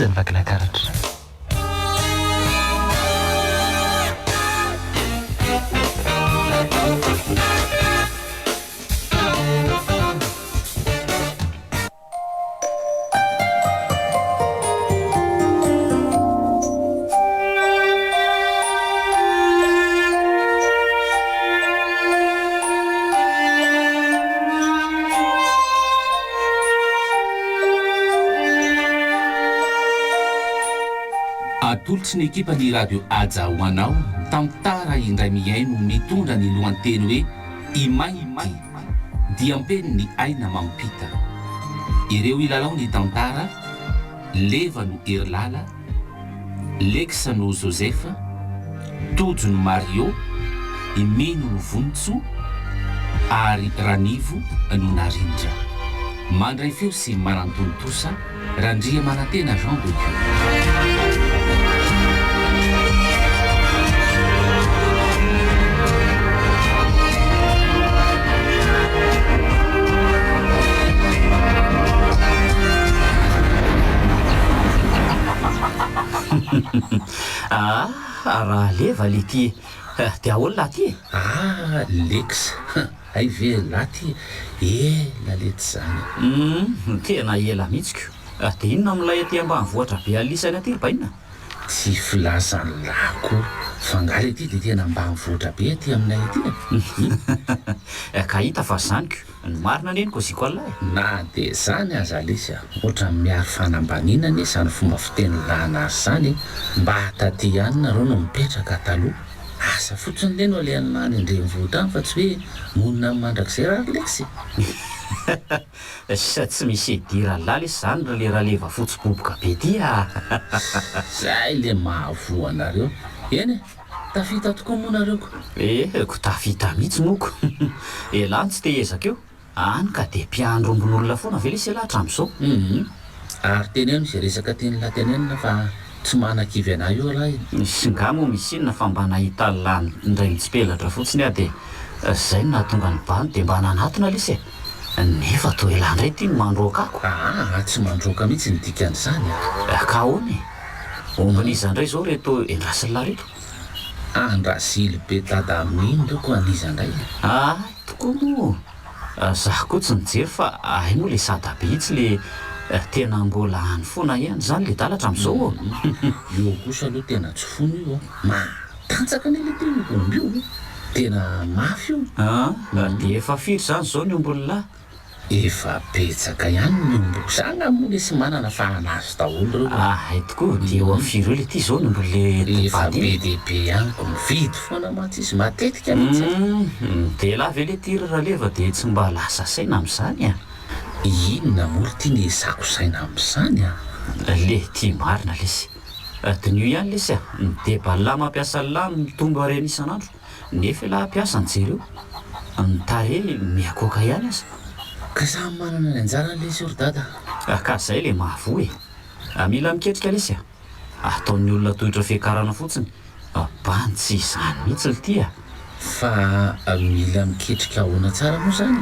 Aiza ny Vakinankaratra? Atolotry ny ekipan'ny Radio Haja ho anao ny tantara indray mihaino mitondra ny lohanteny hoe I Mainty, diam-penin'ny aina mampita. Ireo hilalao ny tantara, Leva no Herilala, Lex no Joseph, Tojo no Mario, i Mino no Vonintsoa ary Ranivo no Narindra. Mandray feo sy manantontosa Randriamanantena Jean de Dieu. Ah, raha leva le ty eh, de ahoana lahy ty e? Ah, Lex, hay ve lahy ty e, ela letsy zany e. Hum, tena ela mihitsy ko. De inona milay aty ambanivohitra be alisany aty ry bainina? Tsy filazan'ny lahy koa, fa nga le ty de tena ambanivohitra be aty aminay aty e? Ka hita fa zany ko. Ny marina anie no kôziko Allah e! Na dia izany aza lesy a! Ohatran'ny miaro fanambaniana anie izany fomba fiteny lahanary izany e! Mba taty ihany nareo no mipetraka taloha! Asa fotsiny le no alehan'ny any an-drenivohitra any fa tsy hoe monina any mandrakizay ra ry lex e! Sa tsy misy idiran'lah lesy izany ry le raleva fotsy boboka be ty a! Zay le mahavoa anareo! Eny e! Tafita tokoa moa nareo ko! Eh, ko tafita mihitsy moa ko! Elah no tsy te hiezaka eo, any ka dia mpiandry ombin'olona foana ve lesy elah hatramin'izao? Hum, ary teneno izay resaka tian'lah tenenina fa tsy manakivy anah io elah e! Nga moa misy inona fa mba nahita an'lah indray nitsipelatra fotsiny aho dia izay no nahatonga ny bandy dia mba nanatona lesy e! Nefa toa elah indray ity no mandroaka ako! Aa, tsy mandroaka mihitsy ny dikan'izany a! Ka ahoana e? Ombin'iza indray izao ireto endrasin'lah ireto? Andrasily be dada amin'iny reo ko an'iza indray e? Ahy tokoa moa za koa tsy nijery fa ahy moa le sada be itsy le tena mbola any foana ihany zany le dala hatramizao ô! Io kosa aloha tena tsy fono io a! Matanjaka anie le ty omby io e! Tena mafy io! An! Dia efa firy zany zao ny ombin'lah? Efa betsaka ihany ny omby za nga moa lesy manana fa anazy daholo reo a. Hay tokoa, dia eo amin'ny firy eo le ty zao ny omby le Efa bady be iny? dia be ihany ko, mividy foana mantsy izy matetika mihitsy a. Humm, dia elah ve le ty ry Raleva dia tsy mba lasa saina amin'izany a? Inona moa ry ty ny ezako saina amin'izany a? Le ty marina lesy. Diniho ihany lesy a, ny deba-lah mampiasa lah mitombo harena isan'andro. Nefa elah mpiasa ny jereo, ny tarehy mihakoaka ihany aza. Ka samy manana ny anjarany lesy io ry dada a. Ka zay le mahavoa e. Mila miketrika lesy a. Ataon'ny olona tohitra fiakarana fotsiny. Bany tsy izany mihitsy lty a. Fa mila miketrika ahoana tsara moa zany e?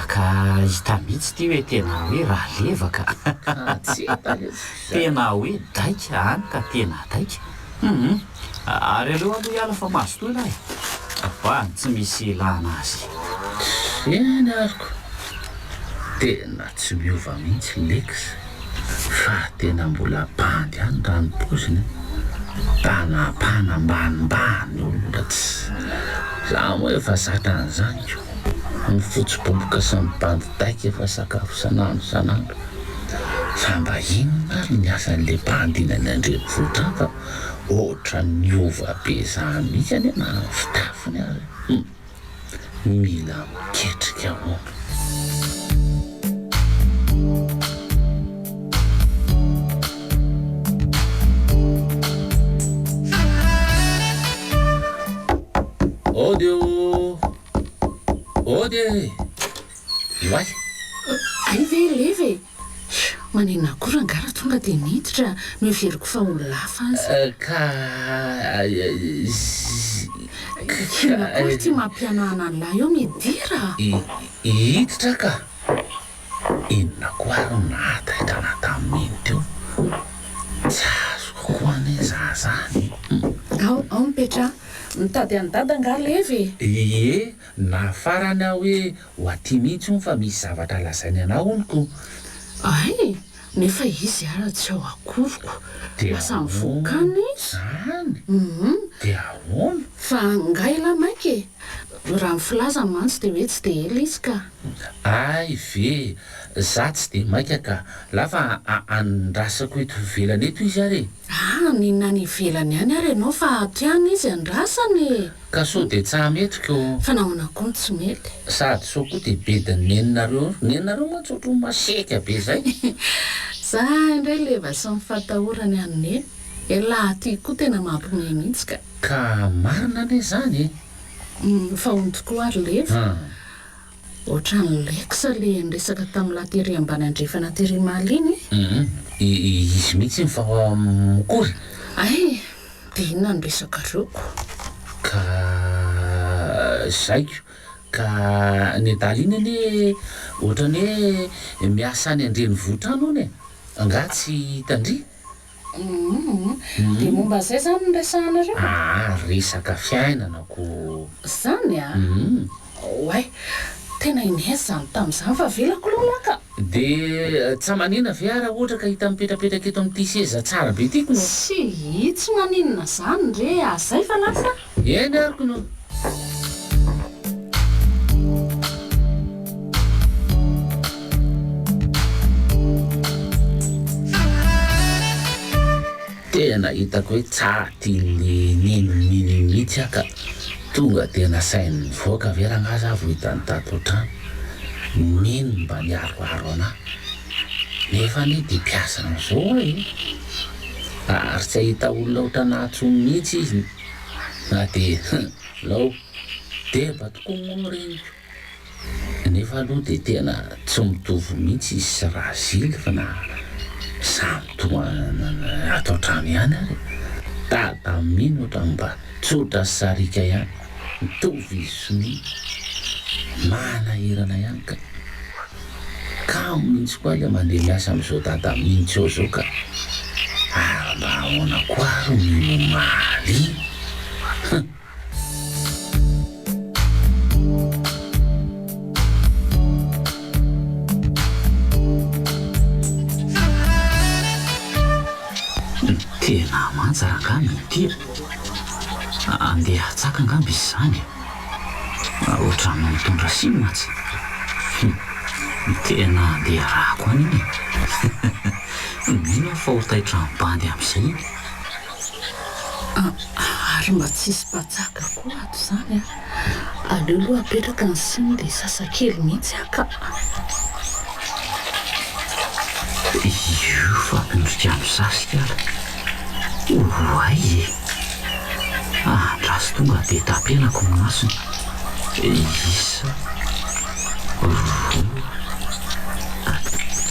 Ka hita mihitsy ity hoe tena hoe ralevaka. Ka tsy hita lesy zay. Tena hoe daika any ka tena daika. Hum. Ary aleo aloha hiala fa mazotoa ialahy e! Fa tsy misy ilana azy. Eny ary ko! Tena tsy miova mihitsy Lex fa tena mbola bandy ihany raha ny poziny e! Mpanampanambanimbany olona tsy. Za moa efa zatra an'izany ko! Ny fotsy boboka sy ny bandy daika efa sakafo isan'andro isan'andro. Fa mba inona ary ny asan'le bandy iny any an-drenivohitra any fa Ohatran'ny niova be zany mihitsy anie na ny fitafiny ary e! Mila miketrika hono. Ody ô! Ody e! Oay! Hay ve Leva e! Maninona koa rangahy raha tonga dia niditra, noheveriko fa olona hafa aza. Ka Inona koa ity mampihanahana an'lah eo, midira a! Hiditra ka! Inona koa ary no nahataitra anah tamin'iny teo? Tsy azoko koa anie za zany e. Ao, ao mipetraha. Mitady an'i Dada angaha Levy e? Ie, nafarany aho hoe ho aty mihitsy hono fa misy zavatra lazainy anah hono ko. Hay! Nefa izy ara tsy ao akory ko. Dia Lasa mivoaka ahoana any izy. zany? Hum. Dia ahoana? Fa angaha elah maika e? Raha ny filazany mantsy dia hoe tsy dia ela izy ka. Hay ve! Za tsy dia maika ka. La fa andrasako eto ivelany eto izy ary e! Ah, n'inona any ivelany any ary ianao fa ato ihany izy andrasana e! Ka sao dia tsa mety ko! Fa nahoana koa no tsy mety? Sady sao koa dia bedin'ny neninareo, neninareo mantsy ohatran'ny masiaka be zay! Za indray leva sy ny fatahorany an'i neny, elah aty koa tena mampiomehy mihitsy ka! Ka marina anie zany e! Fa hono tokoa ary leva, Ohatran'ny Lex le niresaka tamin'lah tery ambany andrefana tery Mali iny e! Hum, izy mihitsy iny fa mikory. Hay, dia inona no resakareo ko? Ka zaiko, ka ny adala iny anie ohatran'ny hoe miasa any an-drenivohitra any hono e! Angaha tsy hitan-dry? Humm, dia momba izay izany no resahanareo? Aa, resaka fiainana ko. Izany a? Humm. Oay, tena inez izany tamin'izany fa avelako aloha lahy ka. Dia tsa manina ve ary raha ohatra ka hita mipetrapetraka eto amin'ity seza tsara be ity kno? Tsia, tsy maninona izany re a, zay fa lasa. Eny ary kno. Tena hitako hoe tsa tian'i Neny Mino mihitsy aho ka. Tonga dia nasainy nivoaka ve rangahy za vao hitany tato an-trano. Neny mba niaroaro anah. Nefa anie dia mpiasa an'izao aho e. Ary tsy hahita olona ohatranah intsony mihitsy izy na dia lao deba tokoa moa reniko. Nefa aloha dia tena tsy mitovy mihitsy izy sy Razily fa na samy toa ato an-trano ihany ary e. Dada mino ohatran'ny mba tsotra sy sariaka ihany. Mitovy izy sy Mino. Manahirana ihany ka. Kamo mihitsy koa ilay mandeha miasa amin'izao dada mino tsy eo izao ka. Ary mba ahoana koa ary ny omaly iny? Hum. Tena manja rangahy no ity a! Andeha hatsaka angamba izy izany e! Ohatran'ny mitondra siny mantsy. Hum! Tena andeha arahako any iny e! Mino aho fa ho taitra am-bandy amin'izay iny. Ary mba tsisy mpatsaka koa ato izany an! Aleo aloha apetraka ny siny dia sasa kely mihitsy aho ka! Io fa miondrika misasika ary. Oay e! Andraso tonga dia tapenako ny masony. Isa, roa,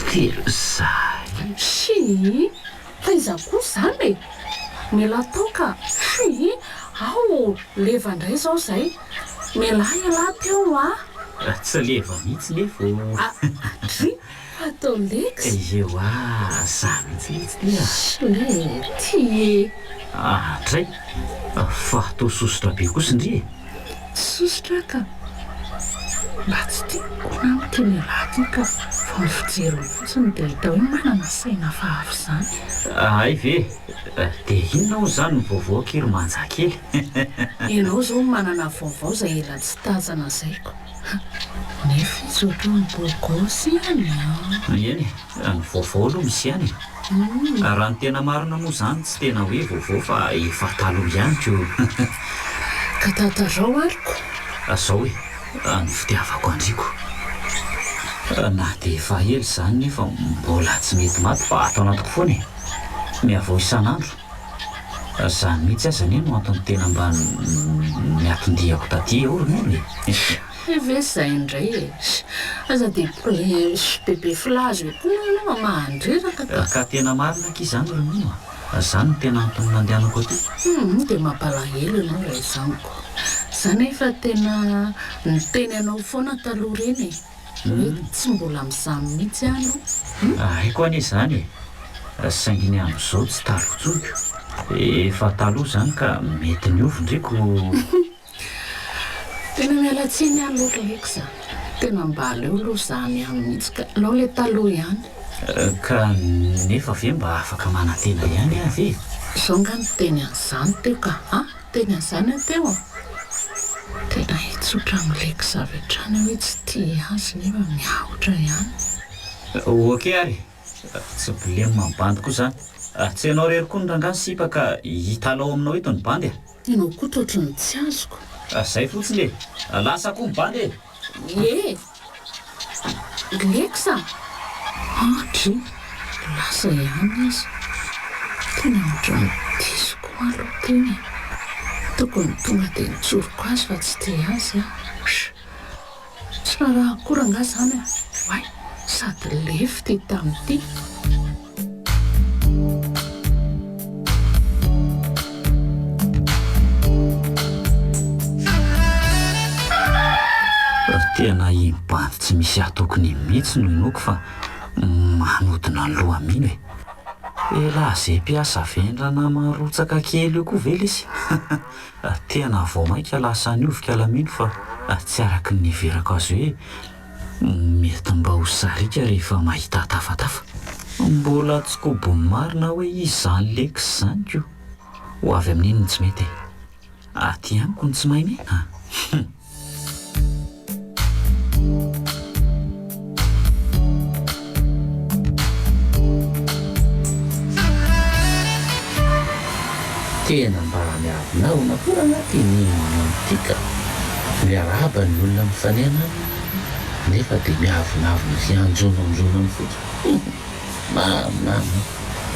telo, zay. Shii! Fa iza koa izany e? Mialà tao ka! Fy! Ao! Leva indray izao izay! Mialà ialahy teo a! Tsy leva mihitsy nefa ô! Dry! Atao Lex! Ewa! Za mihitsy letsy ty a! Lety e! Dray! Fa toa sosotra be kosa ndry e! Sosotra ka! Mba tsy tiako na miteny ialahy ty ka vao ny fijeriny fotsiny dia hita hoe manana saina hafahafa izany. Hay ve? Dia inona hozy izany ny vaovao akia ry manja kely? Ianao izao manana vaovao izay ela tsy tazana izay ko. Nefa izy ohatran'ny beau gosse ihany an! Eny e, ny vaovao aloha misy ihany e. Raha ny tena marina moa izany tsy tena hoe vaovao fa efa taloha ihany ko. Ka tantarao ary ko. Zao e, ny fitiavako an-dry ko. Na dia efa ela izany nefa mbola tsy mety maty fa ato anatiko foana e. Mihavao isan'andro. Izany mihitsy aza anie no antony tena mba niaton-diako taty eo ry Noro e. Hay ve izay indray e! Aza dia bebe filaza eo koa moa ianao fa mahandreraka ka! Ka tena marina akia izany ry Mino a! Izany no tena antony nandehanako aty. Humm dia mampalahelo ianao raha izany ko! Za nefa tena niteny anao foana taloha ireny e! Hoe tsy mbola amin'izany mihitsy aho aloha. Haiko anie izany e! Saingy ny amin'izao tsy taloha intsony ko. Efa taloha izany ka mety niova ndry ko. Tena miala tsiny aloha ry Lex a! Tena mba aleo aloha izany ihany mihitsy ka, aleo ilay taloha ihany. Ka nefa ve mba afaka manantena ihany aho ve? Izao nga niteny an'izany teo ka a! Niteny an'izany aho teo a! Tena hitsotra amin'i Lex avy hatrany aho hoe tsy tia azy nefa miahotra ihany. Ok ary e! Tsy blem amin'ny bandy koa zany. Tsy ianao irery koa ny rangahy sipa ka hitalao aminao eto ny bandy a! Ianao koa toa ohatran'ny tsy azoko. Zay fotsiny e! Lasa koa ny bandy e! Ie! Lex a! Andry! Lasa ihany izy. Tena ohatran'ny diso koa aloha teny e! Tokony tonga dia nitsoriko azy fa tsy tia azy aho. Tsy raharaha akory angaha izany a! Oay! Sady lefy ity tamin'ity. Tena iny bandy tsy misy atokony iny mihitsy no inoako fa manodina ny loha mino e! Elah ze mpiasa vendrana marotsaka kely io koa ve lesy? Tena vao mainka lasa niovika lamino fa tsy araky ny niheverako azy hoe mety mba ho sariaka rehefa mahita tafatafa. Mbola tsy kobon'ny marina hoe iza izany Lex izany ko. Ho avy amin'iny ny tsy mety e. Aty amiko ny tsy mahay mena. Hum. Tena mba miavonavona koa rangahy ty mino ty ka. Miarahaba ny olona mifanena aminy nefa dia miavonavona sy anjonanjonany fotsiny. Hum! Mamy.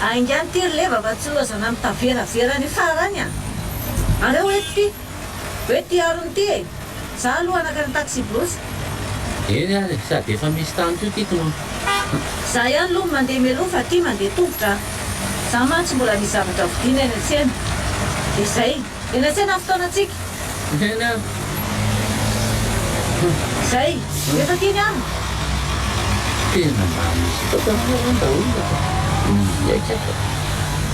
Aingano ty ry leva fa tsy lozana mitaveravera any fara any a! Aleo eto ty! Hoe ty arony ty e! Za aloha hanakana taxi-brousse. Eny ary e, sady efa misy tany koa tiako no. Za ihany aloha no mandeha mialoha fa ty mandeha tongotra a! Za mantsy mbola misy zavatra vidiana eny an-tsena. Dia izay. Eny an-tsena ny fotoanantsika. Eny ary. Izay. Efa tiany aminy. Tena mba misy tokana angamba olona fa miaiky aho fa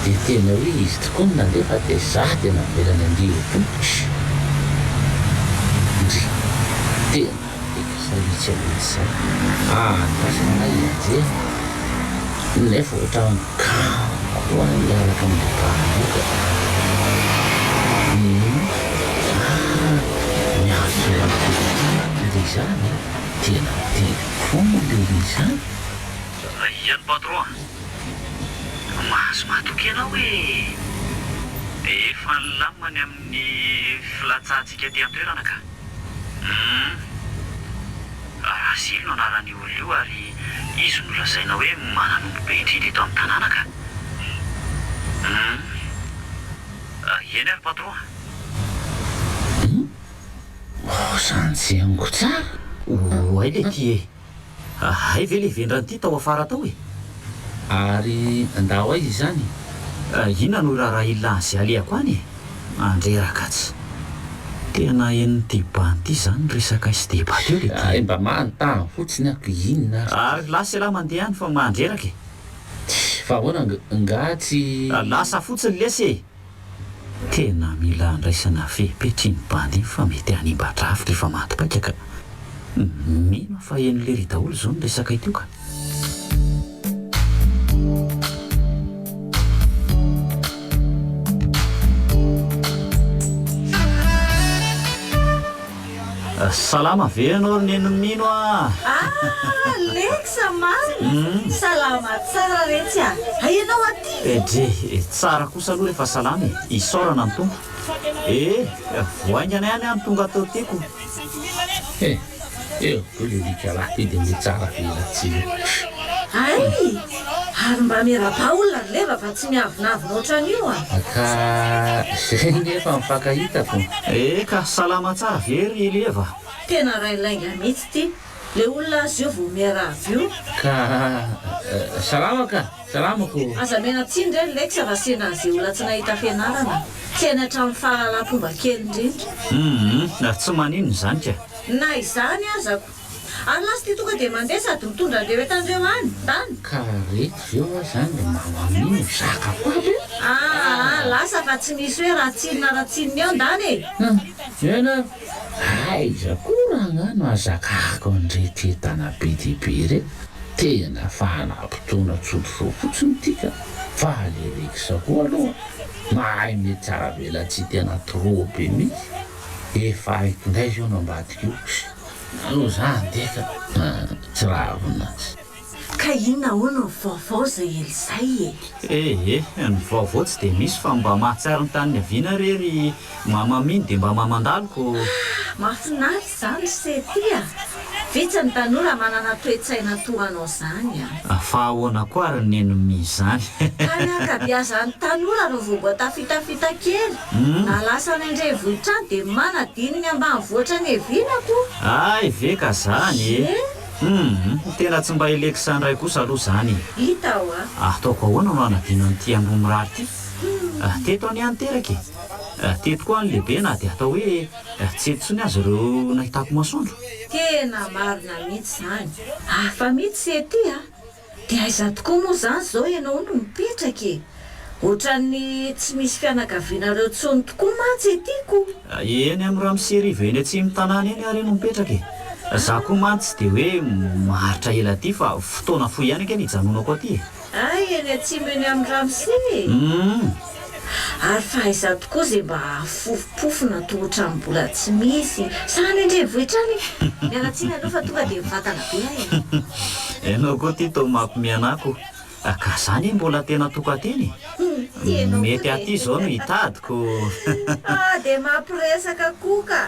dia tena hoe izy tokoa no nandeha fa dia za dia navelany handeha eo tongotra. Ndry. Tena beka mihitsy aloha izy izay. Andrasana na hianjera. Nefa ohatran'ny kamo koa hiaraka amin'ilay bandy io ka. Hum. Ah, miantso an'i Liza ve? Tena miteny foana le Liza. Aia ny patron a! Mahazo matoky ianao e! Efa nilamina ny amin'ny filatsahantsika aty an-toerana ka! Humm. Razily no anaran'io olona io ary izy no lazaina hoe mananombo be indrindra eto amin'ny tanàna ka! Humm. Eny ary patron a! Humm. Ohatran'ny tsy henoko tsara. Oay le ty e! Hay ve le vendrana ity tao afara tao e! Ary ndao aiza izany? Inona no raharaha an'izay alehako any e? Mandreraka tsy. Tena henon'ity bandy ity izany ny resakay sy deba teo le ty. Hay mba manontany fotsiny aho ko inona ary. Ary lasa ialahy mandeha any fa mandreraka e! Fa ahoana nga tsy. Lasa fotsiny lesy e! Tena mila andraisana fepetra iny bandy iny fa mety hanimba drafitra efa maty paika ka. Mino aho fa henon'i lery daholo izao ny resakay teo ka. Salama ve ianao ry neny Mino a! Ah Lex marina! Salama tsara retsy a! Hay ianao aty? Edrey, tsara kosa aloha rehefa salama e! Isaorana ny Tompo. Eh, vao haingana ihany aho no tonga teo tiako. Eh, eo koa le alika lahy ty de mitsara velatsihy io. Hay! Ary mba miarahaba olona ry leva fa tsy miavonavona ohatran'io a! Ka zay nge efa mifankahita ko. Eka, salama tsara ve ry leva? Tena ray lainga mihitsy ty le olona azy io vao miarahaba io. Ka salama ka! Salama ko! Aza mena tsiny re ry Lex fa sendra an'izay olona tsy nahita fianarana, tsy hainy hatramin'ny fahalalam-pomba kely indrindra. Humm, tsy maninona izany ka! Na izany aza ko! Ary lasa ity tonga dia mandeha sady mitondra an'ireo entana ireo any. Ndany. Ka reto ve hoa zany ry mama mino zaka koa ve? Aa lasa fa tsy misy hoe raha tsinona raha tsinona eo ndany e! Eny ary, aiza koa rangah no ahazakako an'ireto entana be dia be ireto? Tena fanapotoana tsotr'izao fotsiny ity ka! Fa le Rex koa aloha mahay mihatsaravelatsihy tena trop be mihitsy, efa haiko indray izao no ambadika io, aleo za handeha ka! Tsy ravina. Ka inona hono ny vaovao zay ela izay e? Eh eh, ny vaovao tsy dia misy fa mba mahatsiaro ny tany niaviana re ry mama mino dia mba mamandalo ko. Ah! Mahafinaritra izany ry Sety a! Vitsy ny tanora manana toe-tsaina toa anao izany a! Fa ahoana koa ary ny ennemi izany? Ka ny ankabiazan'ny tanora vao vao mba tafitafita kely, na lasa any an-drenivohitra any dia manadino ny ambanivohitra niaviana ko! Hay ve ka zany e! Ie! Humm, tena tsy mba i Lex ndray kosa aloha zany e! Hita hoa. Ataoko ahoana no hanadino an'ity Ambohimirary ity? Teto anie aho niteraka e! Teto koa aho no lehibe na dia atao hoe tsy eto intsony aza ireo nahitako masoandro. Tena marina mihitsy izany. Hafa mihitsy se ty a! Dia aiza tokoa moa izany izao ianao no mipetraka e? Ohatran'ny tsy misy fianakavianareo intsony tokoa mantsy ety ko! Eny amin'ny ramose Rivo eny atsimo tanàna eny ary no mipetraka e! Za koa mantsy tsy dia hoe maharitra ela aty fa fotoana fohy ihany ange no hijanonako aty e! Hay eny atsimo eny amin'ny ramose e! Humm! Ary fa aiza tokoa izay mba fofompofona toa ohatran'ny mbola tsy misy sa any an-drenivohitra any e! Miala tsiny aloha fa tonga dia mivantana be aho e! Ianao koa ity toa mampime anah ko! Ka za anie mbola tena tokantena e! Mety aty izao no hitadiko. Ah dia mampiresaka koa ka!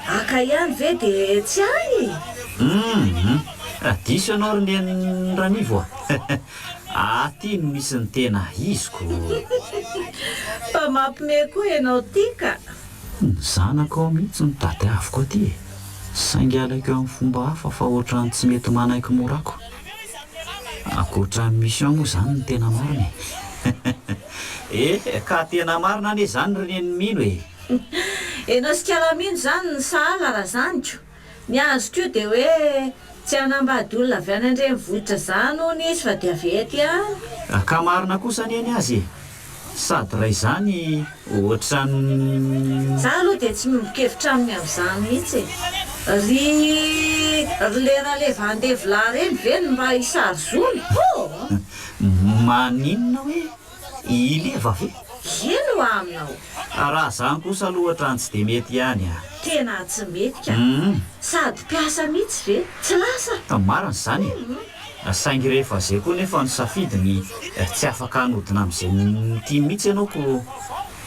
Haka ihany ve dia tsy any e? Humm! Diso ianao ry Neny Ranivo a! Aty no misy ny tena iziko. Fa mampime koa ianao ty ka! Ny zanakao mihitsy no tadiaviko aty e! Saingy alaiko amin'ny fomba hafa fa ohatran'ny tsy mety manaiky mora ko. Ankoatra ny mission moa izany no tena marina e! Eh! Ka tena marina anie izany ry neny mino e! Enao sy kala mino izany no sahala raha zany ko! Ny azy koa dia hoe tsy hanambady olona avy any an-drenivohitra izany hono izy fa dia avy eto ihany. Ka marina kosa anie ny azy e! Sady raha izany ohatran'ny. Za aloha dia tsy miombon-kevitra aminy amin'izany mihitsy e! Ry ry leraleva andevo lahy ireny ve no mba hisary zony? Hoo! Maninona hoe i Leva ve? Eny hoa aminao. Raha izany kosa aloha ohatran'ny tsy dia mety ihany a! Tena tsy mety ka! Sady mpiasa mihitsy ve? Tsy lasa? Marina izany e! Saingy rehefa zay koa nefa no safidiny tsy afaka hanodina amin'izay tiany mihitsy ianao ko.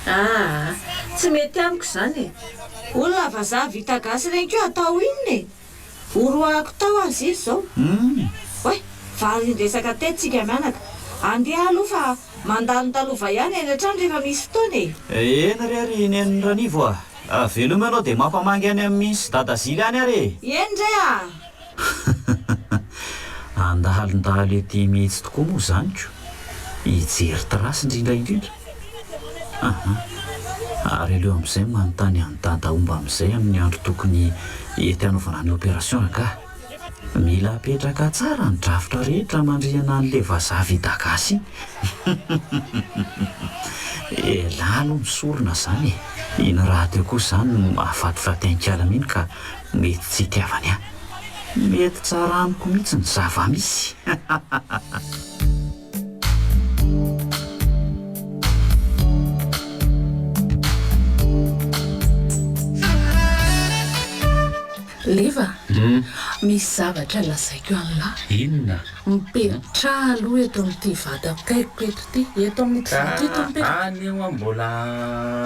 Aa! Tsy mety amiko izany e! Olona vazaha vita gasy ireny koa atao inona e? Horoahako tao aza izy izao. Oay! Varin-dresaka teto tsika mianaka. Andeha aloha fa mandalondalova ihany any an-trano rehefa misy fotoana e! Eny re ry Neny Ranivo a! Veloma ianao dia mampamangy any amin'i Sy Dada Zily any ary e! Eny re a! Andalondalo ety mihitsy tokoa moa izany ko! Hijery trace indrindra indrindra! Aha! Ary aleo amin'izay manontany an'i Dada homba amin'izay amin'ny andro tokony hety hanaovana ny opération angaha! Mila apetraka tsara ny drafitra rehetra hamandrihana an'ilay vazaha vita gasy iny! Elah aloha misorona izany e! Iny rahateo koa izany no mahafatifaty an'i Kala iny ka Mety tsy hitiavany ahy. Mety tsara amiko mihitsy ny zava-misy. Leva a! Misy zavatra lazaiko an'lah. Inona? Mipetraha aloha eto amin'ity vato akaikiko eto ity. Eto amin'ito vato ito mipetraka. Any aho mbola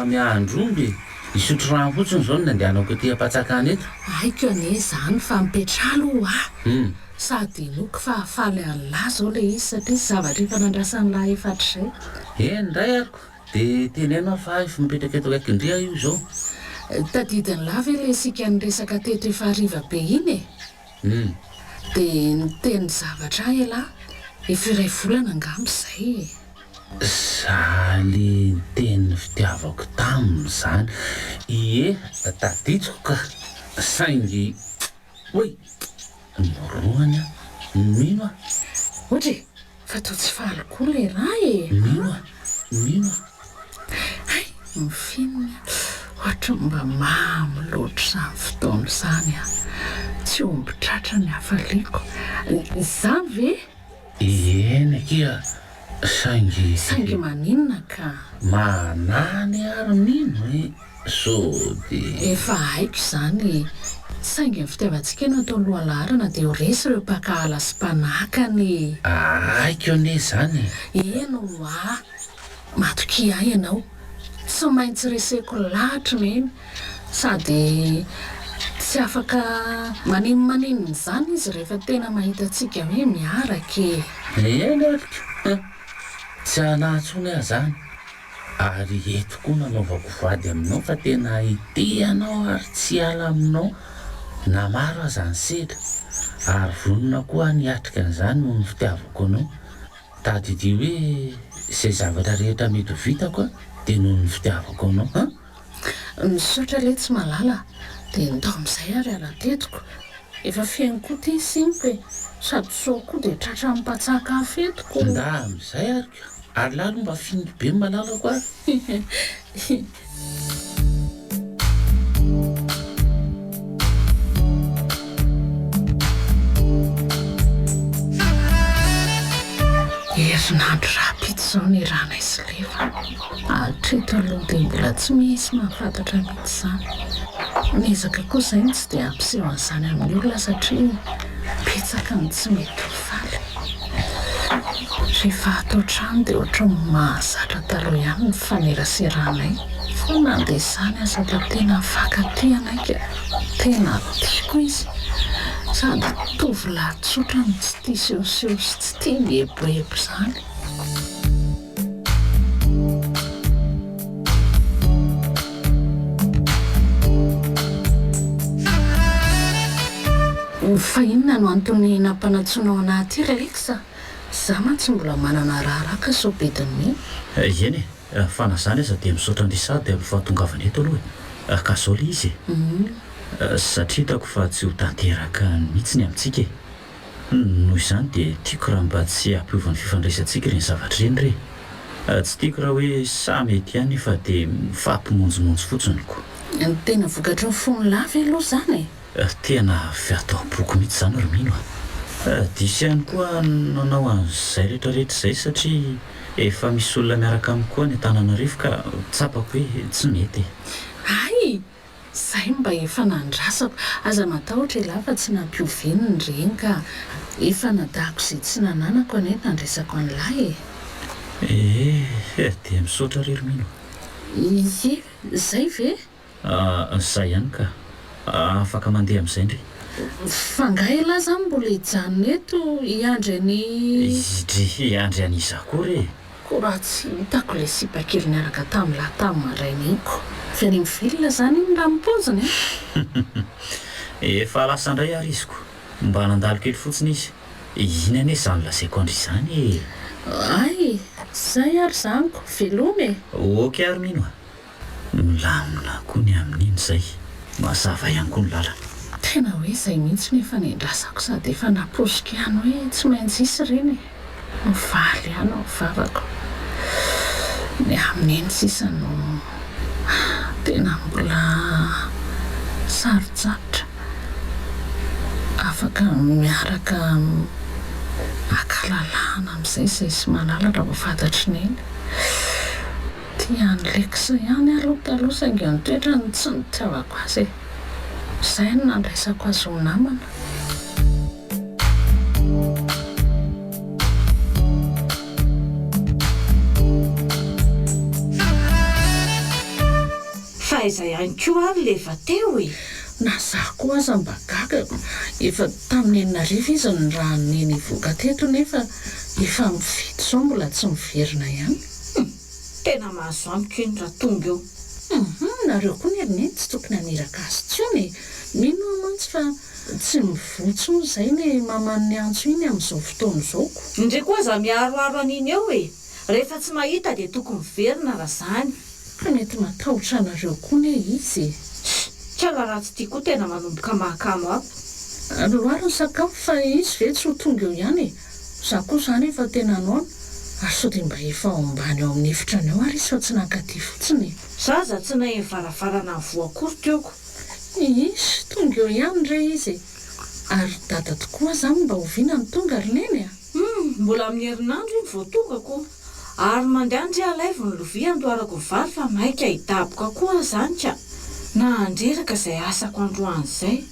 miandry omby e. Hisotro rano fotsiny izao no nandehanako ety am-patsakana eto. Haiko anie izany fa mipetraha aloha hoa. Sady inoako fa hahafaly an'lah izao ilay izy satria zavatra efa nandrasan'lah efa hatrizay. Eny indray ary ko! Dia teneno aho fa efa mipetraka eto akaikin-dry aho io izao. Tadidin'lah ve ilay isika niresaka teto efa hariva be iny e? Dia niteny zavatra ahy elah, efa iray volana angamba izay e. Za le niteny ny fitiavako taminy zany, ie tadidiko ka, saingy oay! Norohany aho. Mino aho. Ohatra e! Fa toa tsy faly koa ilay raha e! Mino aho. Mino aho. Hay! Ny film ohatry ny mba mamy loatra izany fotoana izany an! Tsy omby tratra ny hafaliako. Izany ve? Eny akia, saingy. Saingy maninona ka? Manany ary mino e! Sao dia. Efa haiko izany e! Saingy ny fitiavantsika no atao lohalaharana dia ho resy ireo mpankahala sy mpanakana e! Haiko anie izany e! Eny ho'a! Matokia ahy ianao, tsy maintsy reseko lahatra Neny, sady tsy afaka maninomaninona izany izy rehefa tena mahita antsika hoe miaraka e! Eny ary ka! Tsy hanahy intsony aho izany, ary eto koa nanaovako vady aminao fa tena hitia anao ary tsy hiala aminao na maro aza ny sedra, ary vonona koa aho ny hiatrika an'izany noho ny fitiavako anao. Tadidio hoe izay zavatra rehetra mety ho vitako dia noho ny fitiavako anao an! Misaotra letsy malala a! Dia ndao amin'izay ary ara-tetiko. Efa feno koa ity simp e! Sady sao koa dia tratran'ny mpatsaka afo eto ko! Ndà amin'izay ary ko! Ary lahy aloha mba finiko be ny malalako a! Herinandro rahampitso izao ny iarahanay sy Leva. Hatreto aloha dia mbola tsy misy mahafantatra mihitsy izany. Miezaka koa izahay ny tsy dia hampiseho an'izany amin'ny olona satria betsaka ny tsy mety ho faly. Rehefa ato an-trano dia ohatran'ny mahazatra taloha ihany ny fifaneraseranay. Fa na dia izany aza dia tena mifankatia anay ka. Tena tiako izy. Sady tovolahy tsotra no tsy tia sehoseho sy tsy tia mieboebo izany. Fa inona no antony nampanantsoinao anah aty ry Alex a? Za mantsy mbola manana raharaha ka sao bedin'ny. Eny e, fa na zany aza dia misaotra an-dry sady amin'ny fahatongavana eto aloha e. Ka zao le izy e. Satria hitako fa tsy ho tanteraka mihitsy ny amintsika e. Noho izany dia tiako raha mba tsy hampiova ny fifandraisantsika ireny zavatra ireny re. Tsy tiako raha hoe samy ety ihany nefa dia mifampimonjimonjy fotsiny ko. Ny tena vokatry ny fon'i lahy ve aloha izany e? Tena avy ato am-poko mihitsy izany ry Mino a! Diso ihany koa aho nanao an'izay rehetra rehetra izay satria efa misy olona miaraka amiko koa any Antananarivo ka tsapako hoe tsy mety e! Hay! Zay mba efa nandrasako. Aza matahotra elah fa tsy nampioveny ny reny ka. Efa nadako izay tsy nananako anie nandraisako an'lah e. Ee, dia misaotra re ry Mino. Ie, zay ve? Zay ihany ka. Afaka mandeha amin'izay ndry. Fa nga elah zany mbola hijanona eto hiandry an'i. Dry hiandry an'iza koa re? Ko raha tsy hitako ilay sipa kely niaraka tamin'lah tamin'ny maraina iny ko. Avy any amin'ny ville zany iny raha ny paoziny an! Efa lasa indray ary izy ko. Mba nandalo kely fotsiny izy. Iny anie izany lazaiko an-dry izany e! Hay! Zay ary izany ko. Veloma e! Ok ary mino a! Milamina koa ny amin'iny izay. Mazava ihany koa ny lalana. Tena hoe izay mihitsy no efa nendrasako sady efa napoiziko ihany hoe tsy maintsy hisy ireny e! Mivaly ihany ao vavako. Ny amin'iny sisa no tena mbola sarotsarotra. Afaka miaraka ankalalahana amin'izay izay sy Malala raha vao fantatr'i Neny. Tia an'i Lex ihany aho aloha taloha saingy ny toetrany tsy nitiavako azy e! Izay no nandraisako azy ho namana. Fa aiza ihany koa ary leva teo e? Na za koa aza mba gaga, efa tamin'ny 6000 izy no nirahan'i Neny hivoaka teto nefa efa amin'ny fito izao mbola tsy miverina ihany. Hum! Tena mahazo amiko iny raha tonga eo. Hum! Nareo koa ny ry Neny tsy tokony haniraka azy intsony e! Mino aho mantsy fa tsy mivoa intsony izay ilay maman'ny antso iny amin'izao fotoana izao ko. Ndry koa aza miharoharo an'iny eo e! Rehefa tsy mahita dia tokony miverina raha zany. Fa mety matahotra anareo koa ne izy e! Sh! Kala ratsy ty koa tena manomboka mahakamo aby. Loary ny sakafo fa izy ve tsy ho tonga eo ihany e! Za koa izany efa tena noana, ary sao dia mba efa ao ambany ao amin'ny efitrany ao ary izy fa tsy nankaty fotsiny e! Za aza tsy naheno varavarana nivoha akory teo ko! Iish, tonga eo ihany re izy e! Ary dada tokoa aza mba oviana no tonga ry neny a? Humm, mbola amin'ny herinandro iny vao tonga ko! Ary mandehana ndry alaivo ny lovia andoharako ny vary fa maika hidaboka koa aho zany ka! Nahandreraka izay asako androany izay.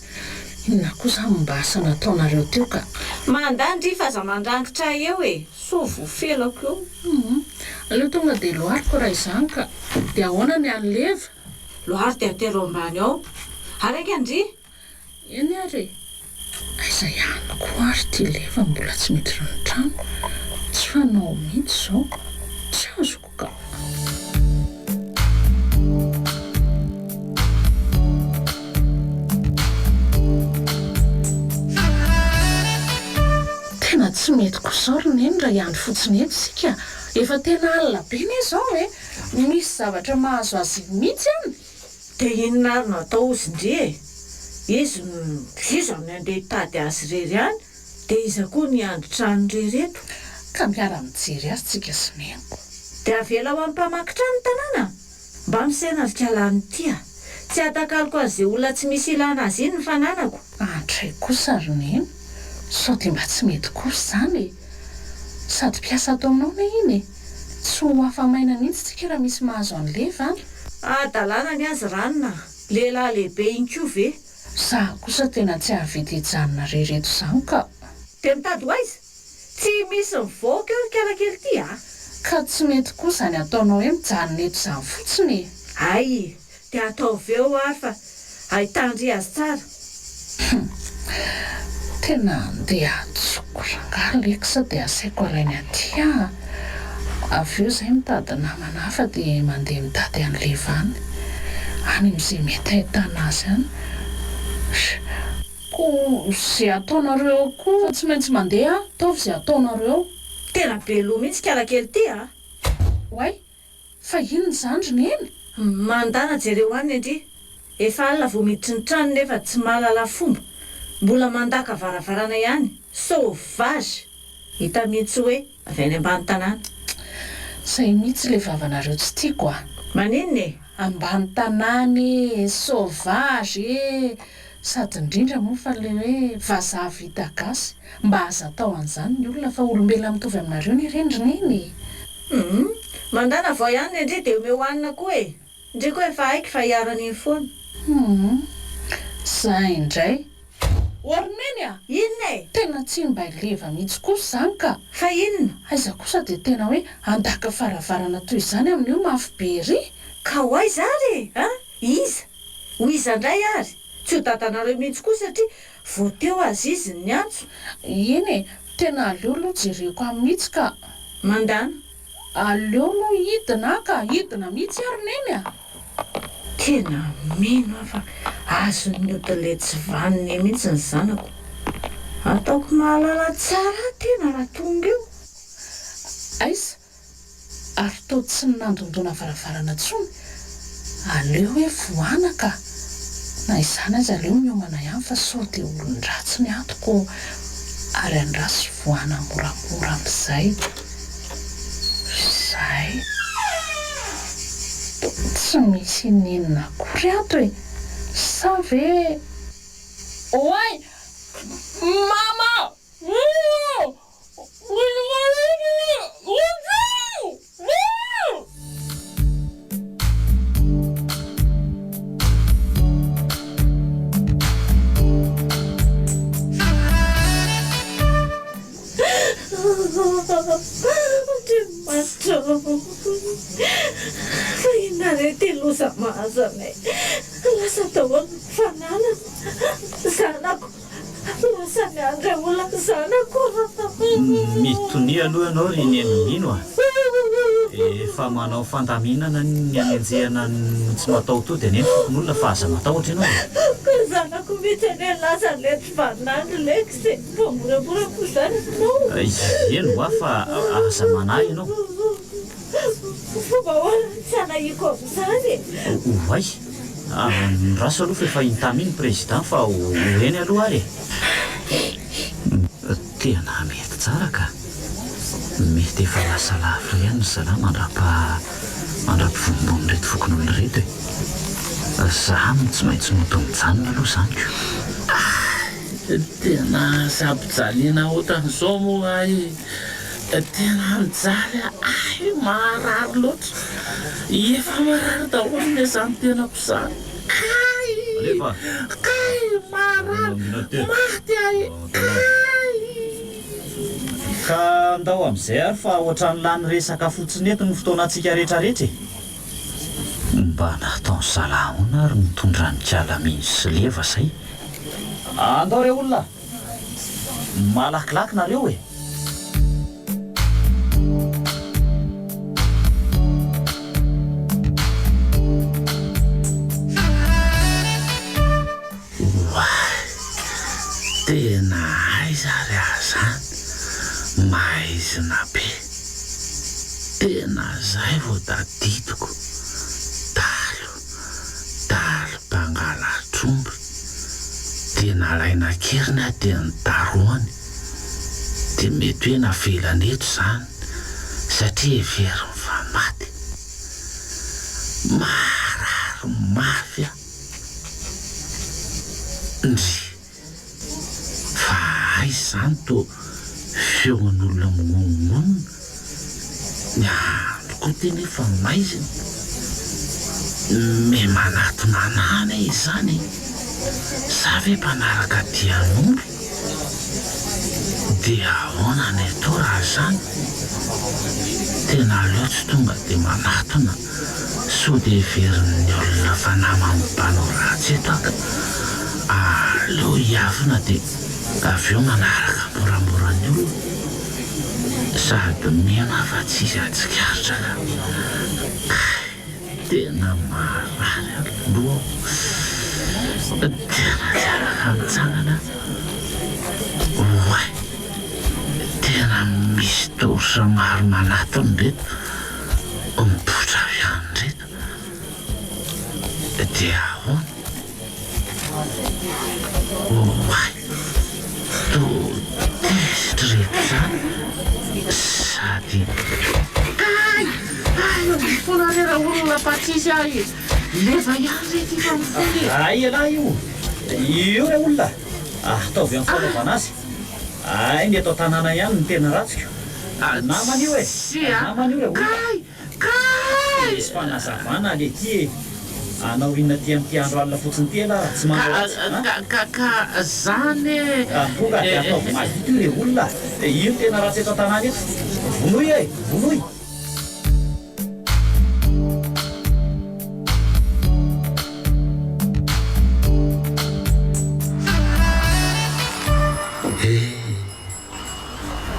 Inona koa izany mba asa nataonareo teo ka? Mandà ndry fa aza mandrangitra ahy eo e! Sao voafelako eo. Humm, aleo tonga dia lohariko raha izany ka! Dia ahoana ny an'i Leva? Loary dia atero ambany ao. Ary ainga ndry! Eny ary e! Aiza ihany koa ary ity leva mbola tsy miditra ny trano? Tsy fanao mihitsy izao. Tsy azoko ka. Tena tsy mety koa izao ry Neny raha hiandry fotsiny eto isika. Efa tena alina be anie izao e! Misy zavatra mahazo azy iny mihitsy any. Dia inona ary no atao hozy ndry e? Izy no iza no handeha hitady azy irery any? Dia iza koa no hiandry trano irery eto? Ka miara-mijery azy tsika sy Neniko. Dia avela ho an'ny mpamaky trano ny tanàna? Mba misaina ry kalany ity a! Tsy hatakaloko an'izay olona tsy misy ilana azy iny ny fananako. Andray kosa ry Neny, sao dia mba tsy mety kosa izany e! Sady mpiasa ato aminao anie iny e! Tsy ho afa-maina mihitsy tsika raha misy mahazo an'i Leva an! Hadalana ny azy ranona, lehilahy lehibe iny koa ve? Za kosa tena tsy hahavita hijanona rery eto izany ka! Dia mitady ho aiza? Tsy misy mivoaka eo ry kalakely ity a! Ka tsy mety koa izany ataonao hoe mijanona eto izany fotsiny e! Hay! Dia ataovy eo ary fa ahitandry azy tsara. Hum. Tena andeha hantsoko rangahy Lex dia asaiko alainy aty aho. Avy eo izay mitady namana hafa dia mandeha mitady an'i Leva any. Any amin'izay mety ahitana azy any. Koa izay ataonareo eo koa fa tsy maintsy mandeha aho. Ataovy izay ataonareo eo. Tena be loha mihitsy kalakely ity a! Oay! Fa inona izany ry neny? Mandana jereo any ndry! Efa alina vao miditry ny trano nefa tsy mahalala fomba! Mbola mandaka varavarana ihany! Sauvage! Hita mihitsy hoe avy any ambany tanàna. Zay mihitsy le vavanareo tsy tiako a! Maninona e? Ambany tanàna e! Sauvage e! Sady indrindra moa fa le hoe vazaha vita gasy, mba aza atao an'izany ny olona fa olombelona mitovy aminareo anie ireny ry neny e! Humm! Mandana vao ihany ny ndry dia omeo hanina koa e! Ndry koa efa haiko fa hiharan'iny foana. Humm! Zay indray! Ô ry neny a! Inona e? Tena tsy mba leva mihitsy kosa izany ka! Fa inona? Aiza kosa dia tena hoe handaka varavarana toy izany amin'io mafy be ery? Ka ho aiza ary e? An? Iza? Ho iza indray ary? Tsy ho dadanareo mihitsy koa satria vao teo aza izy no niantso. Eny e, tena aleo aloha jereko any mihitsy ka. Mandana. Aleo aloha hidina aho ka, hidina mihitsy ary Neny a! Tena mino aho fa azon'ny ody tsy vanona iny mihitsy ny zanako. Ataoko mahalala tsara aho tena raha tonga eo. Aiza? ary toa tsy nandondona varavarana intsony, aleo hoe vohana ka! Na izany aza aleo miomana ihany fa sao dia olon-dratsy ny ato ko ary andraso vohana moramora amin'izay. Izay. Toa tsy misy ininona akory ato e! Sa ve. Oay! Mama! Andriamanitra ô! Fa inona re ity loza mahazo anay? Lasa daholo ny fananana, zanako. Lasa miandry olona ny zanako a! Mitonia aloha ianao ry Neny Mino a! Efa manao fandaminana ny hanenjehana ny tsy mataho-tody anie ny fokonolona fa aza matahotra ianao e! Ka zanako mihitsy anie lasa letsy vaninandro Lex e! Mba moramora koa izany ianao! Eny hoa fa aza manahy ianao. Fomba ahoana no tsy hanahiako amin'izany e? Oay! Andraso aloha fa efa intamin ny président fa ho eny aloha ary e. Tena mety tsara ka. Mety efa lasa lavitra ihany ry zalahy mandrapa mandrapivombon'ireto fokonolona ireto e. Za no tsy maintsy mody mijanona aloha izany ko. Tena aza ampijaliana ohatran'izao moa ahy e. Tena mijaly ahy, marary loatra. Efa marary daholo anie izany tenako izany. Kay! Kay! Marary! Maty ahy e! Kay! Ka ndao amin'izay ary fa ohatran'ny lany resaka fotsiny eto ny fotoanantsika rehetrarehetra e! Mba nataon'i zalahy ahoana ary nitondra an'i Kala Mino sy Leva zay? Andao re olona a! Malakilaky nareo e! Oay! Tena aiza ary aho zany? Maizina be! Tena zay vao tadidiko! Dalo, dalo mpangalatr'omby, dia nalaina an-keriny aho dia nodarohany, dia mety hoe navelany eto izany satria heveriny fa maty. Marary mafy aho. Ndry! Fa aiza izany toa feon'olona mingonongonona? Ny andro koa ty nefa maizina. Me manatona anah anie izany e! Za ve mpanaraka dian'omby? Dia ahoana ny atao raha izany? Tena aleo tsy tonga dia manatona. Sao dia heverin'ny olona fa naman'ny mpanao ratsy eto aho ka aleo hiafina dia avy eo manaraka moramora ny olona. Sady mino aho fa tsy hisy hahatsikaritra ka. Kay, tena marary aloha aho. Tena tsy afaka mitsangana aho. Oay, tena misy torche maro manatona ireto. Mipoitra avy any ireto dia ahoana? Oay! Toa tezitra ireto izany sady. Kay! Ay! Mifona re raolona fa tsisy ahy e! Leva ihany re ity fa mifona e! Hay ialahy io! Io re olona! Ataovy amin'ny fanaovana azy! Hay ny eto an-tanàna ihany no tena ratsiko. Namana io e! Namana io re olona. Kay! Kay! Misy fanazavana le ty e! Anao inona aty amin'ity andro alina fotsiny ity elah raha tsy manao ratsy an? Ka ka ka zany e! Tonga dia ataovy mahita io re olona a! Io no tena ratsy eto an-tanàna eto! Vonoy e! Vonoy! Eh!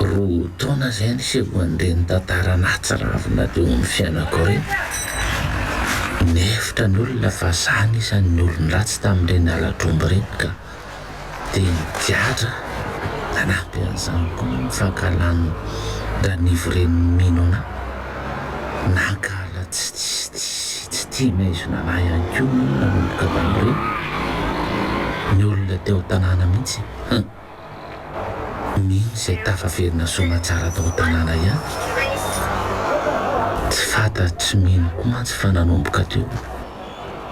Roa taona izay nisehoan'ireny tantara nahatsiravina teo amin'ny fiainako ireny. Nihevitra ny olona fa za anisan'ny olon-dratsy tamin'ireny halatr'omby ireny ka dia nigadra nanampy an'izany koa ny fankahalan'i Ranivo renin'i Mino anà. Nankahala tsy tsy tia maizina anà ihany koa ny olona nanomboka tamin'ireny. Ny olona teo an-tanàna mihitsy. Hum. Mino izay tafaverina soamatsara tao an-tanàna ihany. Tsy fantatr'i Mino koa mantsy fa nanomboka teo.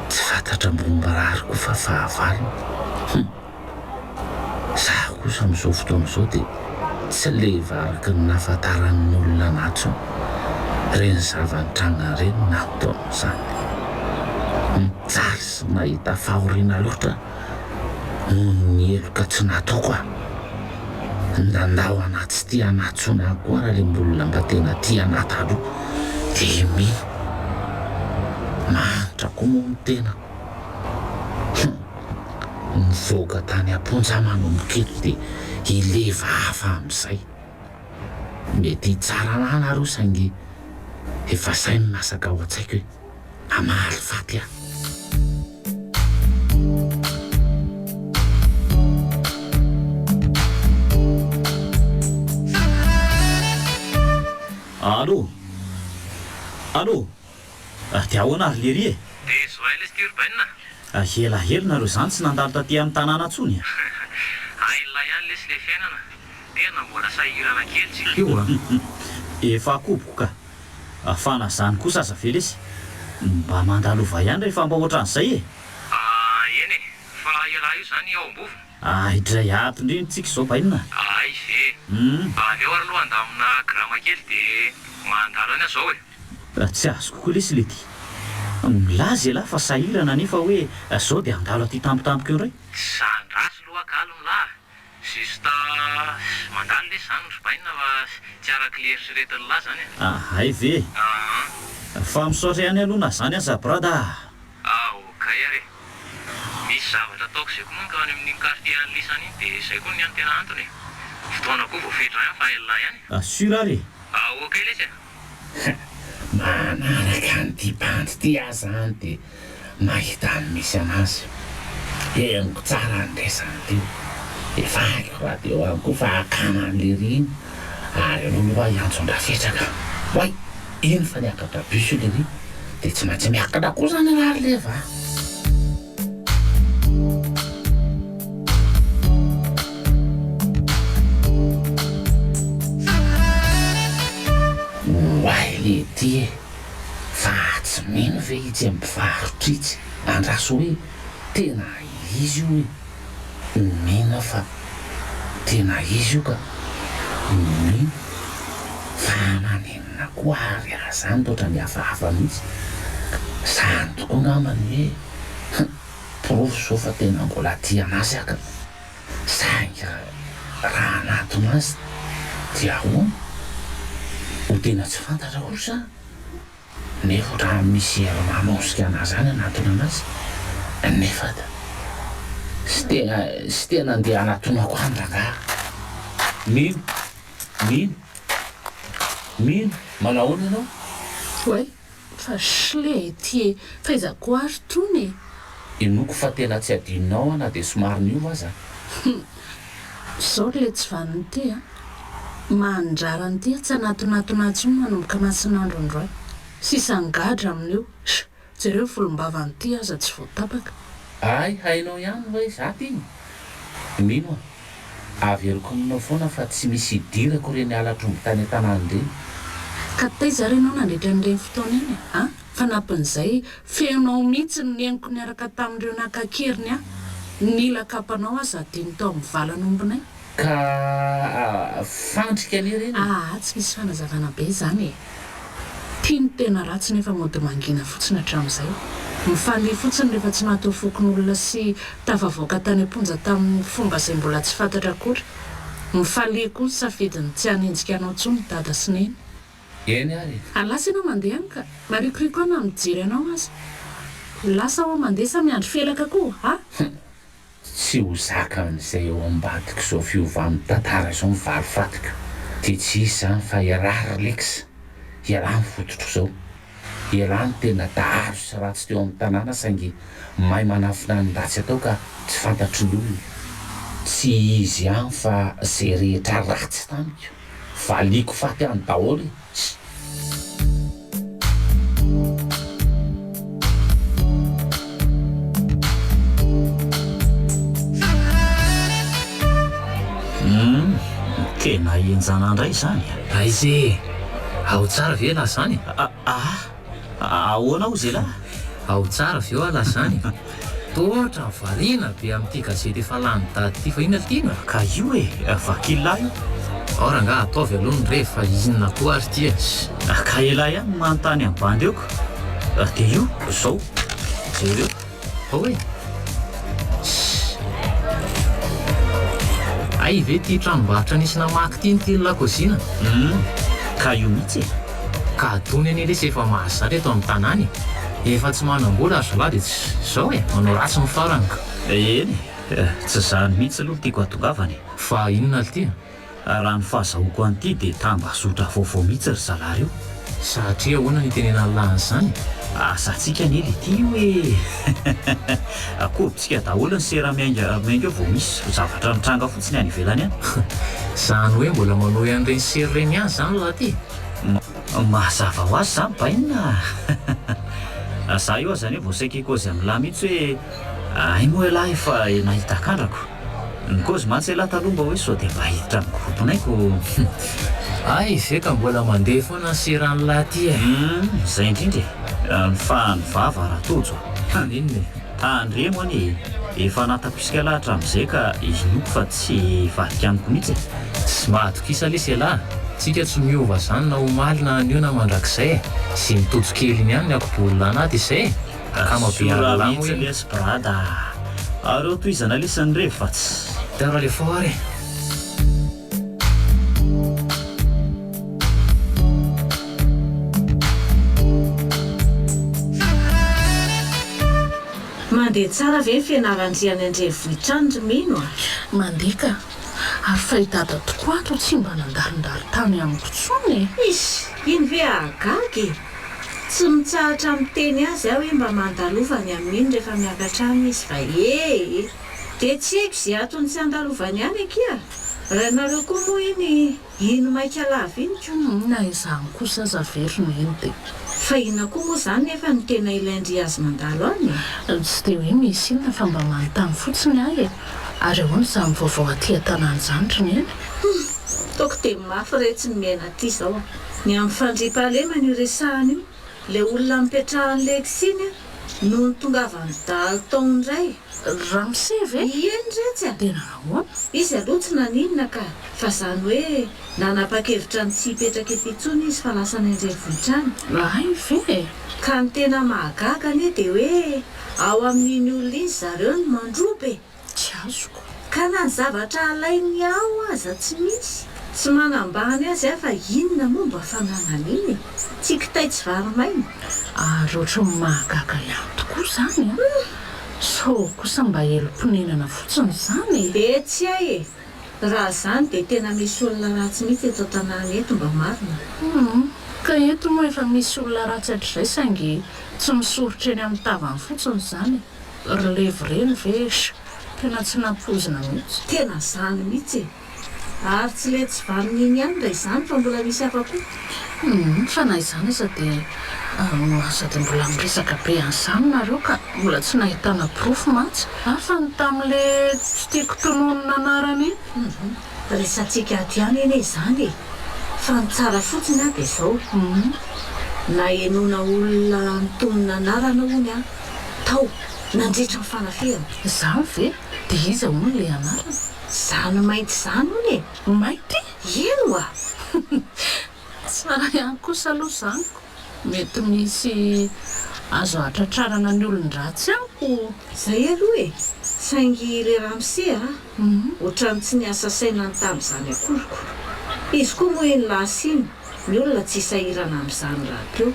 Tsy fantatra ambony mirary koa fa fahavalony. Hum. Izaho kosa amin'izao fotoana izao dia tsy leva araka ny nahafantaran'ny olona anà intsony. Ireny zava-nitranga ireny no nataon'izany. Nijaly sy nahita fahoriana loatra noho ny heloka tsy nataoko aho. Nandao anà tsy tia anà intsony aho koa raha ilay olona mba tena tia anà taloha dia mino. Mahantra koa moa ny tenako. Hum. Nivoaka tany am-ponja aho manomboka eto dia hileva hafa amin'izay. Mety hitsara anà nareo saingy efa zay no masaka ao an-tsaiko e. Hamaly faty aho. Allô? Allô? Dia ahoana ary lery e? Dia zoaina. lesy ty ry bainina a! Elaela nareo zany tsy nandalo taty amin'ny tanàna tsony a! Hay ihany lesy le fiainana, tena mbola sahirana kely tsika io a! Efa koboko ka! Fa na zany kosa aza ve lesy mba mandalova ihany rehefa mba ohatran'izay e! Ah eny e! Fa ialahy io zany ao Ambovona? Ay dray ato indrindra tsika izao bainina a! Ay ve! Aleo ary aloha handamina grama kely de mandalo any aho zao e! Tsy azoko koa lesy lety. Milaza ialahy fa sahirana nefa hoe zao de handalo aty tampotampoka eo indray. Tsy zany ratsy loha kalo milà a! Juste mandalo lesy zany ry bainina fa tsy araky le eritreretin'lah zany e. Hay ve? Aa. Fa misaotra ihany aloha na zany aza brada a! Ah okay ary e. Misy zavatra ataoko zay koa manko any amin'iny quartier any lisany iny de zay koa ny any tena antony e. Fotoana koa voafetra ihany fa elah ihany. Sûr ary e. Ah okay lesy e. Manaraka an'ity bandy ity aho zany de mahita ny misy anazy. Henoko tsara ny resany teo. Efa haiko radio any koa fa akama an'i lery iny ary aleo aloha hiantso an-dRafetra ka. Oay! Iny fa niakatra bus io lery de tsy maintsy miakatra koa zany ialahy ry leva a! Oay leity e! Fa tsy mino ve itsy mpivarotra itsy? Andraso hoe tena izy io e! Mino aho fa tena izy io ka! Mino fa maninona koa ary aho zany toa ohatran'ny hafahafa mihitsy? Zany tokoa angamba ny hoe hum! Porofo izao fa tena mbola tia anazy aho ka! Saingy raha hanatona azy dia ahoana? Ho tena tsy fantatra kosa nefa ohatran'ny misy hery manosika anazy any hanatona anazy nefa tsy tena tsy tena andeha hanatonako any rangahy. Mino, mino, mino, manahoana ianao? Oay, Fa shle ety e! Fa iza koa ary tony e? Inoako fa tena tsy adinonao aho na dia somary niova aza. Hum! Zao ry le tsy vanona ity a! Mandrara an'ity aho tsy hanatonatona ahy intsony manomboka masin'andro androany. Sisa gadra amin'io. Sh! Jereo ny volombavan'ity aza tsy voatapaka. Hay hainao ihany hoe za ty? Mino aho. Averiko aminao foana fa tsy misy idirako ireny halatr'omby tany an-tanàna ireny. Ka taiza ary ianao nandritra an'ireny fotoana iny a? Fanampin'izay, feonao mihitsy no neniko niaraka tamin'ireo naka an-keriny ahy. Nila kapanao aza adino tao amin'ny valan'ombinay. Ka fandrika anie ireny e! Aa tsy misy fanazavana be izany e! Tia ny tena ratsy nefa mody mangina fotsiny hatramin'izay. Mifalia fotsiny rehefa tsy maty ho fokonolona sy tafavoaka tany am-ponja tamin'ny fomba izay mbola tsy fantatra akory. Mifalia koa ny safidiny tsy hanenjika anao intsony dada sy neny. Eny ary e! Ary lasa ianao mandeha any ka. Marikoriko aho na mijery anao aza. Lasa aho mandeha sa miandry felaka koa a! Tsy ho zakan'izay eo ambadik'izao fiovan'ny tantara izao ny valifatiko. Dia tsy hisy izany fa ialahy ry Lex, ialahy ny fototr'izao. Ialahy no tena dahalo sy ratsy teo amin'ny tanàna saingy mahay manafina ny ratsy atao ka tsy fantatry ny olona. Tsy izy ihany fa izay rehetra ratsy tamiko, valiako faty any daholo e! Humm, tena henjana ndray izany a! Aiza e! Ao tsara ve elah zany? Ah! Ahoana hozy elah? Ao tsara ve oa lah zany? Toa ohatran'ny variana be amin'ity gazety efa lany daty ity fa inona ity no? Ka io e! Vakila io. Ao rangaha ataovy aloha ny revy fa inona koa ary ity e! Ka elah ihany no manontany an'i bandy eo ko! Dia io, zao, jereo. Ao e! Ssss! Hay ve ity tranombarotra nisy namaky ity no tian'i lakozina? Humm! Ka io mihitsy e! Ka adony anie lesy efa mahazatra eto amin'ny tanàna e! Efa tsy manam-bola ry zalahy dia tsy izao e! Manao ratsy ny farany ka! Eny e! Tsy izany mihitsy aloha no tiako hahatongavana e! Fa inona ry ty? Raha ny fahazahoako an'ity dia tambazotra vaovao mihitsy ry zalahy ireo. Satria ahoana no itenenan'lah an'izany? Asantsika anie le ty io e! Kobontsika daholo ny sera miainga miainga eo vao misy zavatra mitranga fotsiny any ivelany any. Zany hoe mbola manohy an'ireny sery ireny ihany zany lah ty? Mazava ho azy zany bainina a! Za io aza anie vao saika hikôzy amin'lah mihitsy hoe hay moa elah efa nahita akandrako. Nikôzy mantsy elah taloha mba hoe sao dia mba hiditra amin'ny groupe-nay ko. Hay ve ka mbola mandeha foana ny seran'lah ty e. Humm zay indrindra e! Fa ny vava Ratojo a! Maninona e? Tandremo anie e! Efa natapisika elah hatramin'izay ka inoako fa tsy hivadika amiko mihitsy e! Tsy mahatokisa lesy elah! Tsika tsy miova zany na omaly na anio na mandrakizay e! Ze mitojo kely iny ihany ny akobolina anaty izay e! Akama be Sura ary lahy moa mihitsy iny. lesy brada a! Areo tohizana lesy ny revy fa tsy. Tara le fort ary e! Mandeha tsara ve ny fianaran-dry any an-drenivohitra any ry Mino a? Mandeha ka! Ary fa i Dada tokoa ato tsy mba nandalondalo tany amiko intsony e! Ish! Iny ve hahagaga e! Tsy mitsahatra miteny azy aho hoe mba mandalova any amin'iny rehefa miakatra any izy fa ee! Dia tsy haiko izay antony tsy andalovany any akia! Raha ianareo koa moa iny Iny maika lava iny ko. Humm na izany kosa aza averina iny dia. Fa inona koa moa izany nefa no tena ilain-dry azy mandalo any e? Tsy dia hoe misy inona fa mba manontany fotsiny aho e! Ary ahoana izany vaovao aty an-tanàna izany ry Neny? Humm! Toky dia mafy retsy ny miaina aty izao a! Ny amin'ny fandriampahalemana io resahana io, ilay olona nipetrahan'i Lexy iny a! No nitongavan'i Dahalo tao indray. Ramose ve? Ieny retsy a! Dia nahoana? Izy aloha tsy naninona ka, fa zany hoe nanapa-kevitra ny tsy hipetraka eto intsony izy fa lasa any an-drenivohitra any. Hay ve e! Ka ny tena mahagaga anie dia hoe ao amin'iny olona iny zareo no mandroba e! Tsy azoko. Ka na ny zavatra alainy ao aza tsy misy. Tsy manambany azy aho fa inona moa mba fananany iny e? Tsy kitay tsy vary maina. Ary ohatran'ny mahagaga ihany tokoa izany an! Sao kosa mba helom-ponenana fotsiny izany e? Dia tsy hay e! Raha izany dia tena misy olona ratsy mihitsy eto an-tanàna eto mba marina. Humm. Ka eto moa efa misy olona ratsy hatrizay saingy tsy misoritra eny amin'ny tavany fotsiny izany e! Ry levy reny ve sh! Tena tsy nampoizina mihitsy. Tena zany mihitsy e! Ary tsy le tsy vanona iny ihany raha izany fa mbola misy hafa koa. Humm fa na izany aza dia aza dia mbola miresaka be an'izany nareo ka, mbola tsy nahitana porofo mantsy. Hafa ny tamin'le tsy tiako tononina anarana iny. Humm resatsika ato ihany anie izany e! Fa ny tsara fotsiny an dia izao, nahenoana olona nitonona anarana hono an, tao nandritra ny fanafihana. Izany ve? Dia iza hono ilay anarana? Izany mainty izany hono e! Mainty? Eny oa! Tsara ihany kosa aloha izany ko! Mety misy azo ahatratrarana ny olon-dratsy ihany ko! Izay aloha e! Saingy ilay ramose a! Ohatran'ny tsy niasa saina ny tamin'izany akory ko! Izy koa moa iny lasa iny, ny olona tsy sahirana amin'izany rahateo.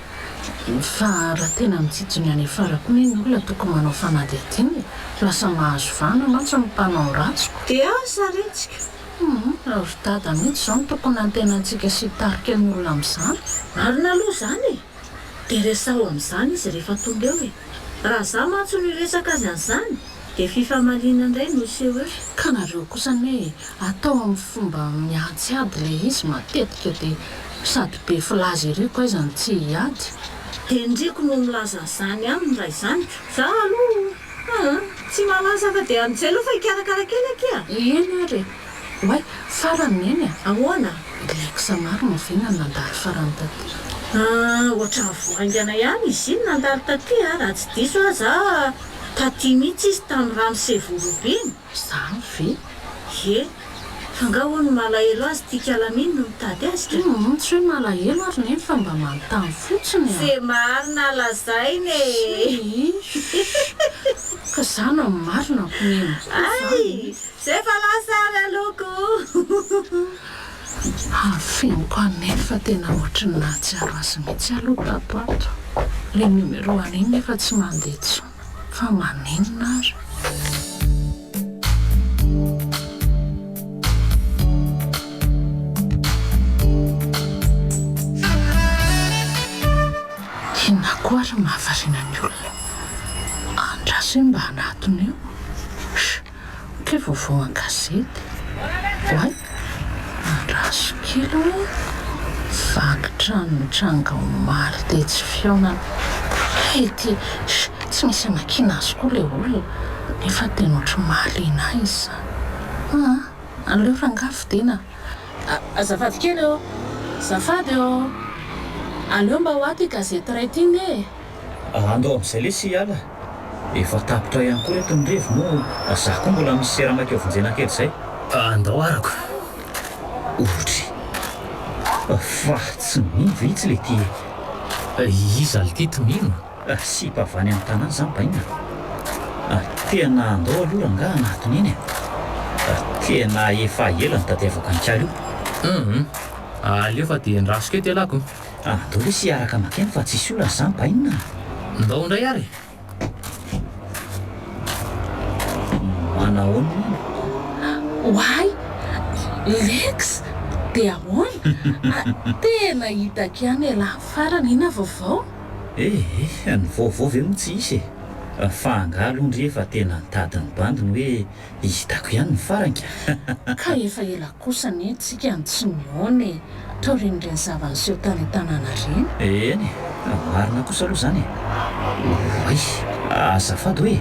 Fa raha tena mitsitsy ny any afara koa anie ny olona tokony manao fanadihadiana e! Lasa mahazo vahana mantsy ny mpanao ratsy ko! Dia asa retsiko! Humm, ry dada mihitsy izao no tokony hantenantsika sy hitarika ny olona amin'izany. Marina aloha izany e! Dia resaho amin'izany izy rehefa tonga eo e! Raha izaho mantsy no hiresaka azy an'izany dia fifamaliana indray no hiseho eo. Ka nareo kosa anie atao amin'ny fomba mihantsy ady ilay izy matetika dia sady be filaza ery ko aiza no tsy hiady. Dia ndriko no milaza an'izany aminy raha izany ko! Za aloha aa tsy malaza fa dia amin'izay aloha fa hikarakara kely akia! Eny ary e! Oay! Farany neny a! Ahoana? Ilay ex marina ve no nandalo farany taty? Ah, ohatran'ny vao haingana ihany izy iny nandalo taty a, raha tsy diso aho za taty mihitsy izy tamin'ny ramose Voaroby iny. Izany ve? Ie. Fa nga hono malahelo azy ity kalaminy no mitady azy ka? Humm, tsy hoe malahelo ary neny fa mba manontany fotsiny a! Ze marina lazaina e! Tsia! Ka za no marina ko neny koa zany. Ay! Zay fa lasa ary aloha ko! Hafeniko anefa tena ohatry ny nahatsiaro azy mihitsy aloha tato ato. Ilay numéro an'iny nefa tsy mandeha intsony fa maninona ary? Inona koa ary mahavariana ny olona? Andraso hoe mba hanatona eo. Kay vaovao an-gazety. Oay! Andraso kely hoe vaky trano nitranga omaly tetsy Fihaonana. Hay ity, tsy misy hamakiana azy koa ilay olona, nefa tena ohatry mahaliana ahy izy izany. Aa, aleo rangahy fidina a. Azafady kely ô! Azafady ô! Aleo mba ho ato ity gazety iray ity nge e! Andao amin'izay lesy hiala. Efa tapitra ihany koa reto ny revy moa za koa mbola misy sera maika vonjena kely zay. Andao arako. Ohatry. Fa tsy mino ve itsy le ty e. Iza lty ty mino? Sipa avy any amin'ny tanàna zany bainina. Tena andao aloha rangaha hanatona eny e. Tena efa ela nitadiavako an'i Kalo io. Hum. Aleo fa dia endrasiko eto ialahy ko. Andao lesy hiaraka makeny fa tsisy olana zany bainina a! Ndao indray ary e! Manahoana hono? Oay! Lex! Dia ahoana? Tena hitako ihany ialahy farany, inona vaovao? Eh eh, ny vaovao ve moa tsy hisy e! Fa angaha aloha ndry efa tena nitady ny bandy ny hoe Hitako ihany ny farany ka! Ka efa ela kosa anie tsika no tsy nihaona e! Taorian'ireny zava-niseho tany an-tanàna ireny. Eny e! Marina kosa aloha izany e! Oay! Azafady hoe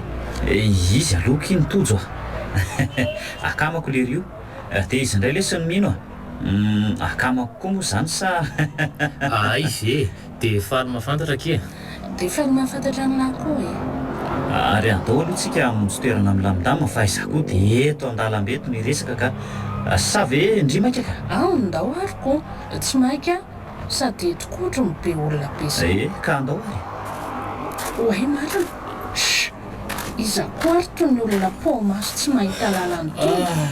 e! Izy aloha akia no Tojo a! Akamako lery io! Dia izy indray lesy no mino a! Humm! Akamako koa moa izany sa? Aiza e! Dia faly mahafantatra akia. Dia faly mahafantatra an'lah koa e. Ary andao aloha tsika hamonjy toerana milamindamina fa izaho koa dia eto an-dalambe eto no hiresaka ka. Sa ve ndry maika ka? Ao ndao ary ko, tsy maika sady eto koa ohatry ny be olona be zany. Eh, ka andao ary. Oay marina. Shh! Iza koa ary tony olona poa-maso tsy mahita lalana itony?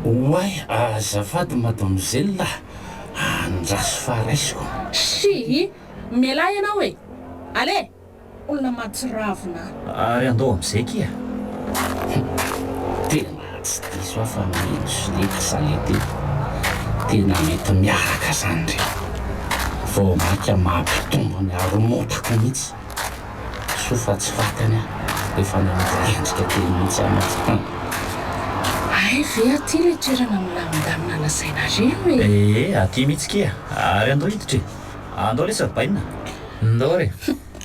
Oay, azafady mademoiselle a! Andraso fa raisiko. Shii! Mialà ianao e! Allez! Olona mahatsiravina. Ary andao amin'izay kia. Hum! Tena tsy diso aho fa mino sy lex le teo. Tena mety miaraka zany re. Vao maika mampitombo ny haromotako mihitsy. Soa fa tsy fatany aho, efa nahita endrika kely mihitsy aho mantsy an! Hay ve aty ilay toerana milamindamina lazainareo e? Ee, aty mihitsy kia! Ary andao hiditra e! Andao lesy ry bainina! Ndao re!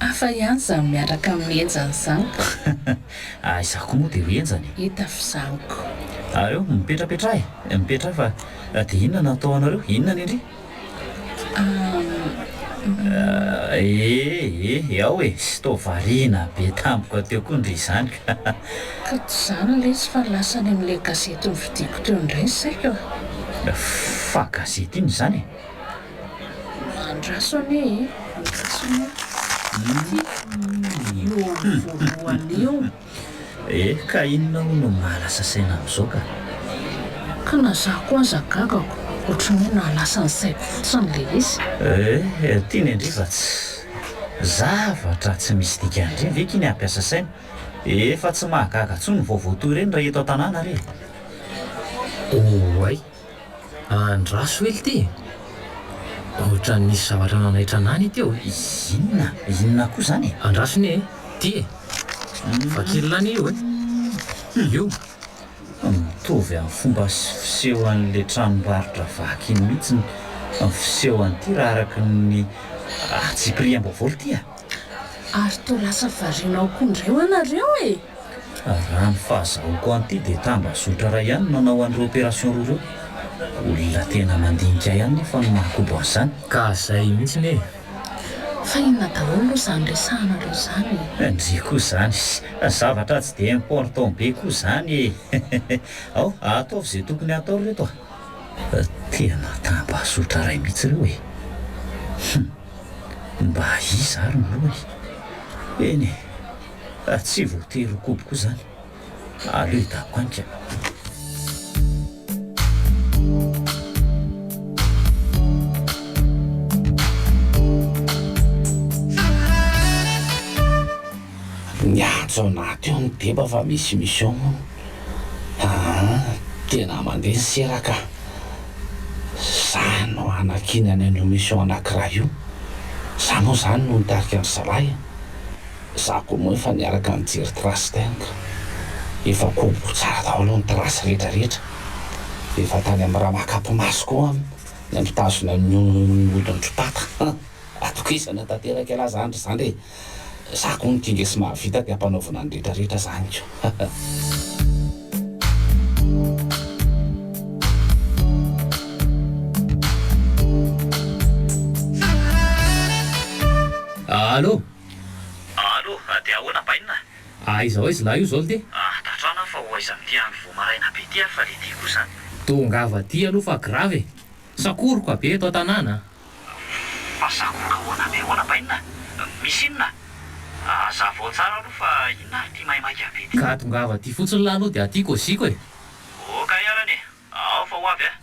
Hafa ihany izany miaraka amin'ny henjana izany ka! Ah, izaho koa moa dia ho henjana e! Hita f'izany ko! Ary eo, mipetrapetraha e! Mipetraha fa dia inona no atao anareo? Inona ny ndry? Eh eh, ao e, sy toa variana be tampoka teo koa ndry izany ka. Ka tsy izany lesy fa lasa any amin'ilay gazety novidiako teo indray ny saiko a. Fa gazety inona izany e? Andraso anie e, andraso anie. Ity, io amin'ny voalohany io. Eh ka inona hono no mahalasa saina amin'izao ka? Ka na za koa aza gagako, ohatran'ny hoe nahalasa ny saiko fotsiny le izy. Eh tiany ndry fa tsy zavatra tsy misy dikany ireny ve ki ny hampiasa saina? Efa tsy mahagaga intsony ny vaovao toy ireny raha eto an-tanàna re! Oay! Andraso ela ity e! Ohatran'ny nisy zavatra nanaitra anah anie teo e! Inona? Inona koa izany e? Andraso anie e! Ity e! Vakilina anie io e! Io! Mitovy amin'ny fomba fiseho an'ilay tranombarotra vaky iny mihitsy ny fiseho an'ity raha araka ny antsipiriam-baovao ity a! Ary toa lasa variana ao koa indray hoa nareo e! Raha ny fahazahoako an'ity dia tambazotra iray ihany no nanao an'ireo opération roa ireo. Olona tena mandinika ihany nefa no mahakobo an'izany. Ka zay mihitsy e! Fa inona daholo aloha izany resahanareo izany e? Ndry koa izany. Zavatra tsy dia important be koa izany e! Ao, ataovy izay tokony hatao ry reto a! Tena tambazotra iray mihitsy ireo e! Hum! Mba iza ary no lohany? Eny e! Tsy voatery ho kobo koa izany. Aleo hidaboka any ka. Niantso anah teo ny deba fa misy mission hono. Aa tena mandeha ny sera ka. Za no hanakinana an'io mission anakiray io. Za moa zany no nitarika an-dry zalahy e. Za koa moa efa niaraka nijery trace teny ka. Efa kobo tsara daholo ny trace rehetra rehetra. Efa tany amin'ny ramakapimaso koa aho no nitazona ny hodin-dry pata. Atokisana tanteraka ialahy zany ry zandry e. Za koa no kinga sy mahavita dia ampanaovina ny rehetra rehetra zany ko. Allo! Allo, dia ahoana bainina? Aiza ho aiza lahy io zao lty? Tatrana aho fa ho aiza amin'ity andro vao maraina be ity ary fa le ty kosa. Tongava aty aloha fa grave e! Sakoroka be eto an-tanàna a! Fa sakoroka ahoana be ahoana bainina? Misy inona? Hazavao tsara aloha fa inona ary ity maimaika be ity? Ka tongava aty fotsiny lahy aloha dia aty kôziko e! Ok arany e! Ao fa ho avy a!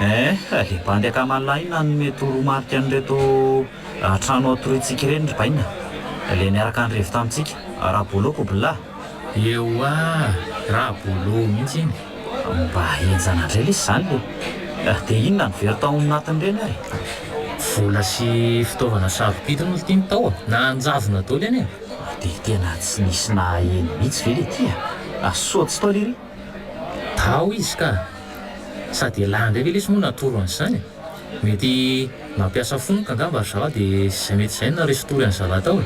Eh, le bandy akaman'lahy iny nanome toromarika an'ireto trano atoriantsika ireny ry baina. Le niaraka nirevy tamintsika. Rabolo kobla. Eoa, Rabolo mihitsy iny. Mba henjana indray lesy izany le. Dia inona no very tao anatin'ireny ary e? Vola sy fitaovana sarobidy no tiany tao a! Nanjavona daholo anie e! Dia tena tsy nisy naheno mihitsy ve le ty a? Sao tsy tao lery? Tao izy ka! Sady elah indray ve lesy moa natoro an'izany e? Mety nampiasa fonoka angamba ry zalahy dia izay mety izay no naharesy-tory an'i zalahy tao e!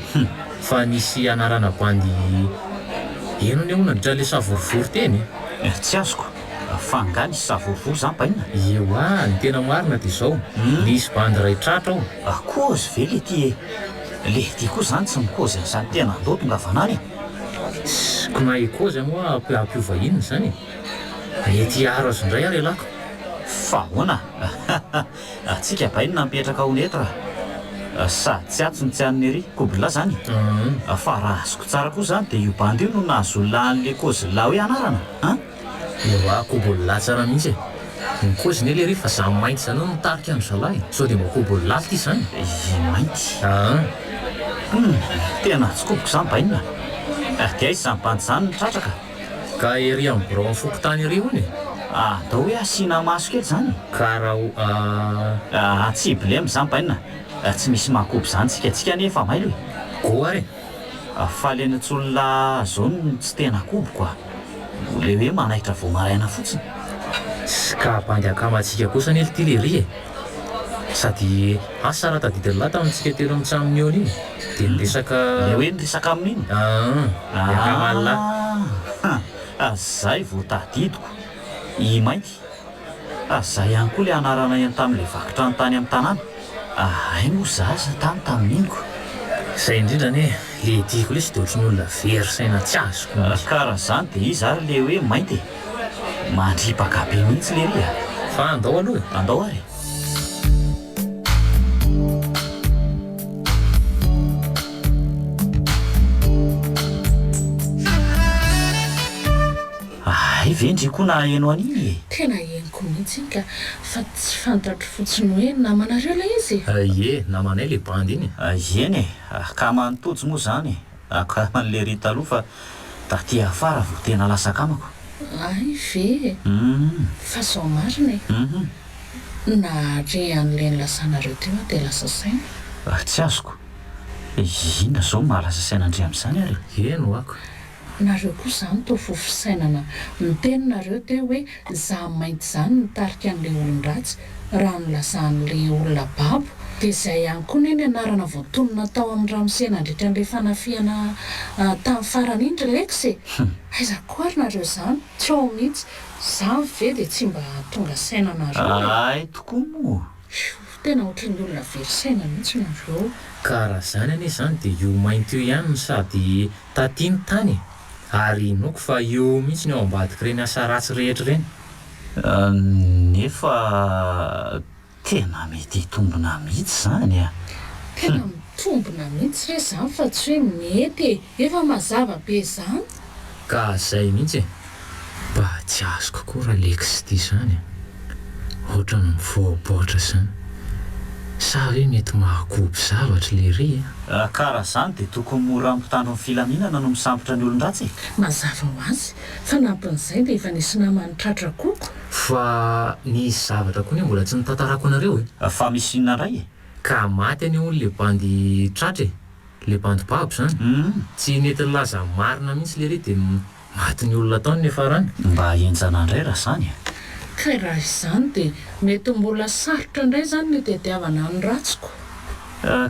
Fa nisy anarana bandy heno anie hono nandritra ilay savorovoro teny e! Tsy azoko, fa angaha nisy savorovoro izany bainina? Ewa, ny tena marina dia izao, nisy bandy iray tratra ao. Kôzy ve le ty e? Le ty koa izany tsy mikôzy an'izany tena andao tongavana any e! Ko na hikôzy moa hampiova inona izany e? Mety hiaro azy indray ary ialahy ko! Fa ahoana? Antsika bay no nampetraka ho neutre sady tsy atsy no tsy an'ny ery, kobla zany e! Fa raha azoko tsara koa zany dia io bandy io no nahazola an'le kôzila hoe anarana an! Ewa, kobola tsara mihitsy e! Ny kôzy ne lery fa za mainty zany no mitarika an-dry zalahy e! Sao dia mba kobola ty zany? I mainty? Aa! Hum! Tena tsy koboko zany bainina a! Dia aiza zany bandy zany no tratra ka? Ka ery amin'ny biraon'ny fokontany ery hono e! Atao hoe asiana maso kely izany e! Ka raha ho a. Ah, tsy blem izany bainina a! Tsy misy mahakobo izany tsika, tsika anie efa mailo e! Go ary e! Fa le nitsolona zao no tsy tena koboko a! Le hoe manaitra vao maraina fotsiny. Ska bandy akamantsika kosa anie lty lery e! Sady asa raha tadidin'lah tamintsika telo mitsaha-mihaona iny dia niresaka. Le hoe niresaka aminy iny? Aa, le akaman'lah. Ah, zay vao tadidiko. I Mainty. Ah, zay ihany koa le anarana eny tamin'le vaky trano tany amin'ny tanàna. Hay moa zaza tany tamin'iny ko. Zay indrindra anie le tiako lesy de ohatry ny olona very saina tsy azoko mihitsy. Ka raha zany de iza ary le hoe mainty e? Mandripaka be mihitsy lery a! Fa andao aloha e! Andao ary e! Hay ve ndry koa naheno an'iny e! Tena henoko mihitsy iny ka, fa tsy fantatro fotsiny hoe namanareo ilay izy e! Ie, namanay ilay bandy iny e! Eny e, akaman'i Tojo moa izany e, akaman'i Lery taloha fa taty afara vao tena lasa akamako. Hay ve e! Fa zao marina e! Nahare an'ilay nilazanareo teo aho dia lasa saina. Tsy azoko. Inona izao no mahalasa saina an-dry amin'izany ary e? Eny ho'ako. Nareo koa zany toa fo fisainana miteny nareo teo hoe za mainty zany nitarika anle olondratsy raha nolazanle olona babo de zay ihany koa ne ny anarana voatonona tao amin'ny ramose nandritra anle fanafihana tamin'ny farany iny ry lex e! Aiza koa ary nareo zany tsy ao mihitsy zany ve de tsy mba tonga saina nareo e! Hay tokoa moa! Tena ohatran'ny olona very saina mihitsy nareo. Ka raha zany anie zany de io mainty io ihany no sady Taty ny tany e! Ary inoako fa io mihitsy ny ao ambadik'ireny asa ratsy rehetra ireny. Nefa tena mety hitombina mihitsy izany a! Tena mitombina mihitsy re izany fa tsy hoe mety e! Efa mazava be izany. Ka zay mihitsy e! Mba tsy azoko koa ra lex ty zany a! Otrany mivoaboatra zany. Sa ve mety mahakobo zavatra lery a? Ka raha zany dia tokony mora amin'ny mpitandro ny filaminana no misambotra ny olon-dratsy e! Mazava ho azy, fanampin'izay dia efa nisy namany tratra koa ko. Fa nisy zavatra koa anie mbola tsy notantarako anareo e! Fa misy inona indray e? Ka maty anie hono le bandy tratra e! Le bandy babo zany! Tsy nety nilaza marina mihitsy lery dia. Maty ny olona tao ny niafarany. Mba henjana indray raha izany e! Kay raha izany dia mety mbola sarotra indray izany ny hitadiavana ny ratsiko.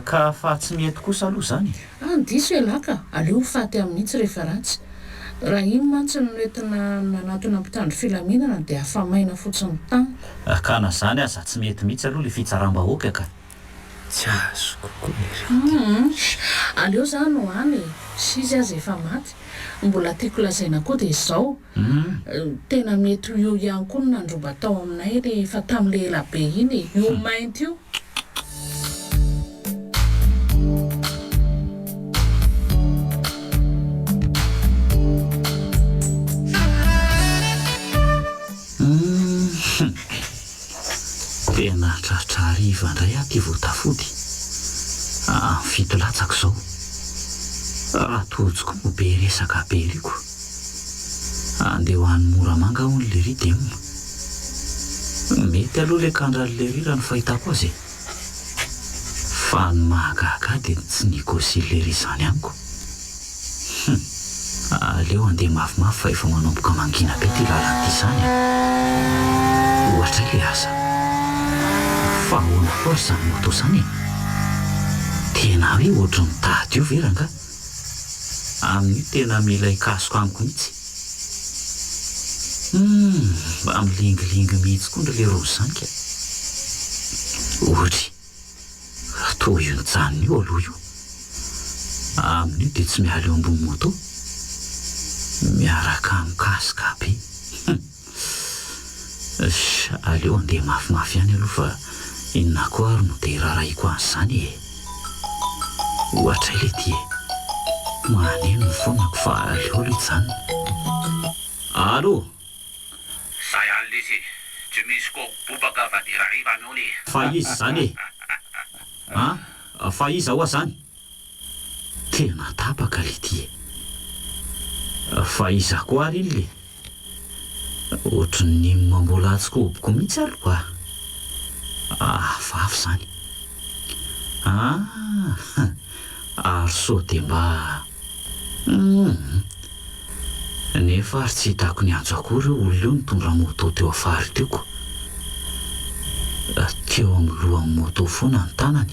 Ka fa tsy mety kosa aloha izany e! An, diso ialahy ka, aleo ho faty any mihitsy rehefa ratsy. Raha iny mantsy no nentina nanatona mpitandro filaminana dia afa-maina fotsiny tamiko. Ka na izany aza tsy mety mihitsy aloha ilay fitsaram-bahoaka ka. Tsy azoko koa le ry. Humm, aleo za no any e, sy izy aza efa maty. Mbola tiako lazaina koa dia izao, tena mety ho io ihany koa no nandroba tao aminay rehefa tamin'ilay ela be iny e, io mainty io. Humm. Tena tratra hariva indray aho ty vao tafody. Amin'ny fito latsaka izao. Raha tojo koa moa be resaka be ery ko. Andeha ho any Moramanga hono lery dem. Mety aloha le kandran'i lery raha ny fahitako azy e. Fa ny mahagaga ahy dia tsy négocier lery izany amiko. Hum! Aleo handeha mafimafy fa efa manomboka mangina be ty lalana ty zany a! Ohatray le asa! Fa ahoana koa ary zany moto zany e? Tena hoe ohatry ny tady io ve rangaha? Amin'io tena mila hikasoka amiko mihitsy. Hum! Mba milingilingy mihitsy koa ndry leroa zany ka! Ohatry. Toa io nijanona io aloha io. Amin'io dia tsy miala eo ambony moto. Miaraka amin'ny casque be. Hum. Sh, aleo andeha mafimafy ihany aloha fa inona koa ary no dia hiraharahiako an'izany e. Ohatray le ty e. Maneno ny phone-ko fa aleo aloha hijanona. Allô? Zay any lesy e! Tsy misy ko bobaka fa de rariva ny ony e! Fa iza izany e? An? Fa iza hoa zany? Tena tapaka le ty e! Fa iza koa ary iny le? Ohatran'ny mbola tsy koboko mihitsy aloha a! Hafahafa izany. Ah! Ary sao dia mba. Humm. Nefa ary tsy hitako niantso akory io olona io nitondra moto teo afara teo ko. Teo amin'ny lohan'ny moto foana ny tanany.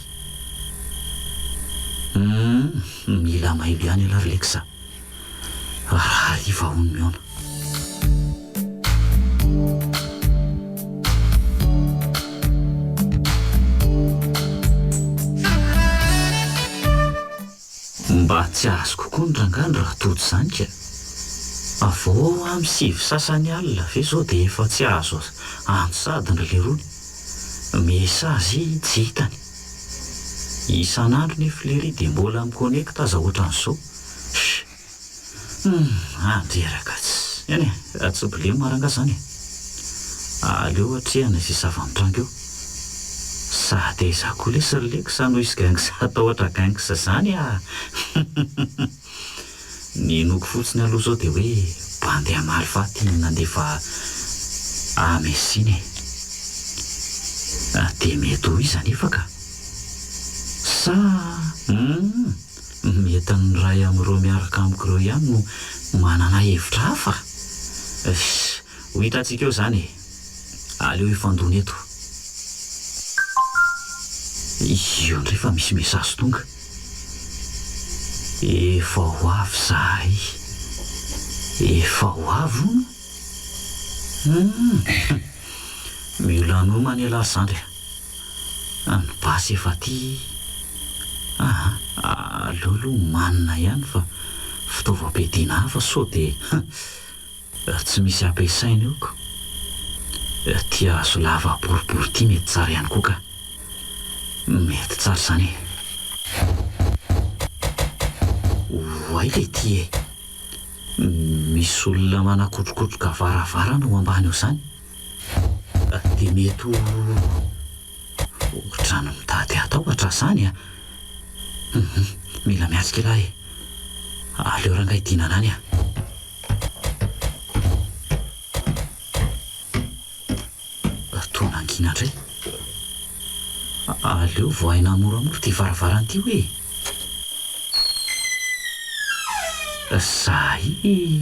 Humm. Mila mailo ihany ialahy ry Lex a. Rahariva hono mihaona. Mba tsy azoko koa ny rangahy ny raha tojo izany ka. Vao amin'ny sivy sasany alina ve izao dia efa tsy azo antso sahady ry lerony. Message tsy hitany. Isan'andro nefa lery dia mbola mi-connecte aza ohatran'izao. Sh! Humm! Andreraka tsy. Eny e, tsy blema rangah zany e. Aleo atrehana izay zava-mitranga eo. Sady aiza koa lesy ry Lex no hisy gangs hatahotra gangs zany ah! Ny inoako fotsiny aloha zao dia hoe bandy hamaly faty iny nandefa AMS iny e. Dia mety ho iza anefa ka? Sa humm! Mety ny iray amin'ireo miaraka amiko ireo ihany no manana hevitra hafa? Ss, ho hitantsika eo izany e! Aleo hifandona eto. Io indray fa misy message tonga. Efa ho avy izahay. Efa ho avy hono? Humm! Mila miomana ialahy ry zandry a! Ny basy efa aty aa aleo aloha omanina ihany fa fitaovam-piadiana hafa sao dia tsy misy ampiasaina eo ko. Ity hazo lava boribory ity mety tsara ihany koa ka. Mety tsara izany e. Oay le ity e. Misy olona manakotrokotroka varavarana ao ambany ao izany. Dia mety ho ohatran'ny mitady hatahotra izany a! Hum, mila miatrika ialahy e! Aleo rangahy dinana any a! Toa nangina indray. Aleo vohaina moramora ity varavarana ity hoe e! Zahay.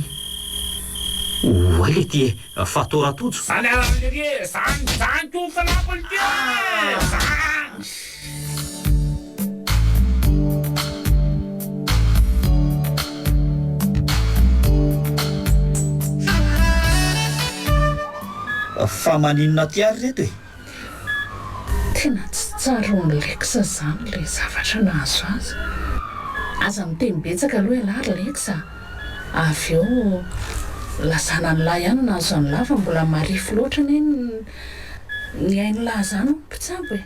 Oay letia e, fa tô ratojo. Zany arary lery e, zany, zany ko fanampiny ty e, zany. Fa maninona aty ary reto e? Tena tsy tsaroan'i Lex zany le zavatra nahazo azy. Aza miteny betsaka aloha ialahy ry Lex a! Avy eo lazana an'lah ihany nahazo an'lah fa mbola marefo loatra anie ny ain'lah zany hoy ny mpitsabo e!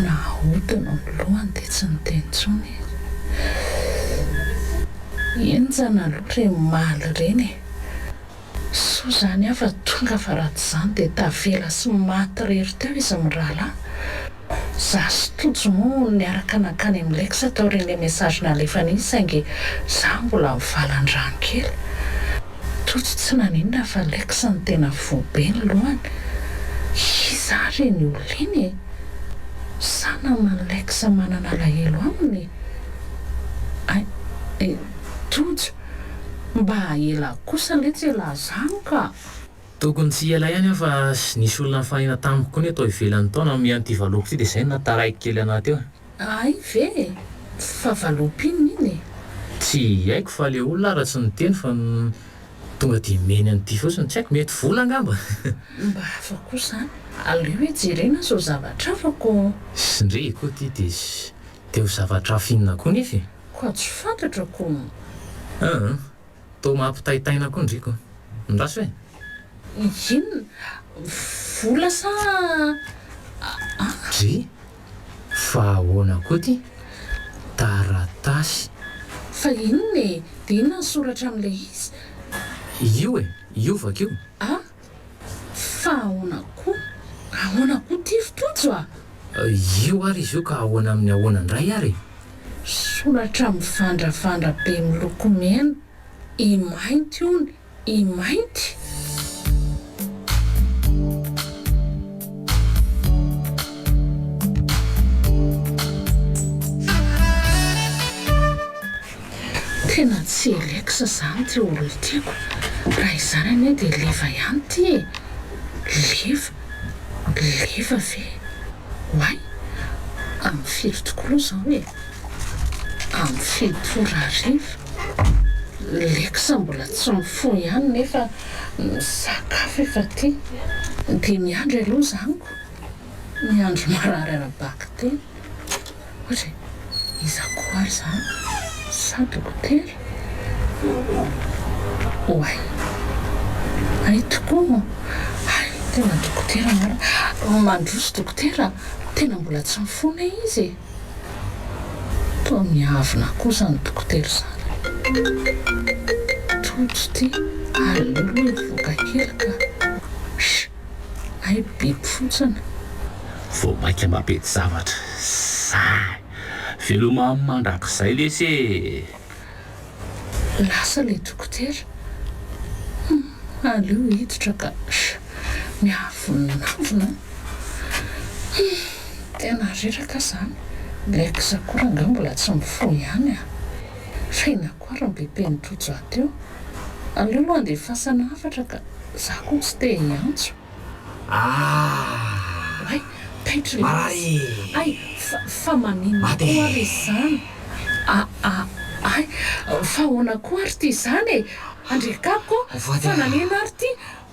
Nahodina ny lohany dia tsy niteny intsony izy. Henjana aloha ireny maly ireny e! Soa izany aho fa tonga fa raha tsy izany dia tavela sy maty irery teo izy mirahalahy. Za sy Tojo moa niaraka nankany amin'i Lex taorian'ilay message nalefany iny saingy za mbola mivalan-drano kely. Tojo tsy naninona fa Lex no tena voa be ny lohany. Iza ary iny olona iny e? Sa naman'i Lex manana alahelo aminy? Hay, Tojo, mba ela kosa letsy elah zany ka! Tokony tsy hiela ihany aho fa nisy olona nifanena tamiko koa ny tao ivelany tao nanome an'ity valopy ity dia izay no nahataraiky kely anah teo. Hay ve e! Fa valopy inona iny e? Tsy haiko fa le olona ara tsy niteny fa tonga dia nomeny an'ity fotsiny, tsy haiko, mety vola angamba! Mba hafa koa izany, aleo hoe jerena sao zavatra hafa ko! Ndry koa ity dia dia ho zavatra hafa inona koa nefa e? Koa tsy fantatro ko! Aa! Toa mampitaitaina koa ndry ko! Andraso e! Inona? Vola sa a? Dry? Fa ahoana koa ty? Taratasy. Fa inona e? Dia inona ny soratra amin'ilay izy? Io e! Io vakio. A! Fa ahoana koa? Ahoana koa ty ry Tojo a? Io ary izy io ka ahoana amin'ny ahoana indray ary e? Soratra mivandravandra be miloko mena, i mainty hono, i mainty. Tena tsy Alex zany ty olona tiako, raha izany anie dia Leva ihany ty e! Leva? Leva ve? Oay! Amin'ny firy tokoa aloha izao e? Amin'ny fito ora hariva? Lex mbola tsy mifoha ihany nefa ny sakafo efa aty. Dia miandry aloha izany ko! Miandry marary ara-bakiteny. Ohatra e! Iza koa ary izany? Sa dokotera? Oay! Hay tokoa! Hay tena dokotera marina! Mandroso dokotera! Tena mbola tsy mifona izy e! Toa miavona koa izany dokotera izany. Tojo ity, aleo aloha hivoaka kely ka. Sh! Hay biby fotsiny. Vao maika mampety zavatra. Sahy. Veloma aminy mandrakizay lesy e! Lasa ilay dokotera. Hum, aleo hiditra ka. Miavonavona an! Hum, tena reraka aho izany. Lex koa rangahy mbola tsy mifoha ihany an! Fa inona koa ary ny BP-n'i Tojo ato io? Aleo aloha handefasana hafatra ka, za koa tsy te hiantso. Ah! Hay, taitra ilay izy. Marary e! Hay, fa, fa maninona Maty koa ary e! izany? A, a, hay, fa ahoana koa ary ity izany e? Andriakako ô, Ho faty fa aho. nanina ary ity?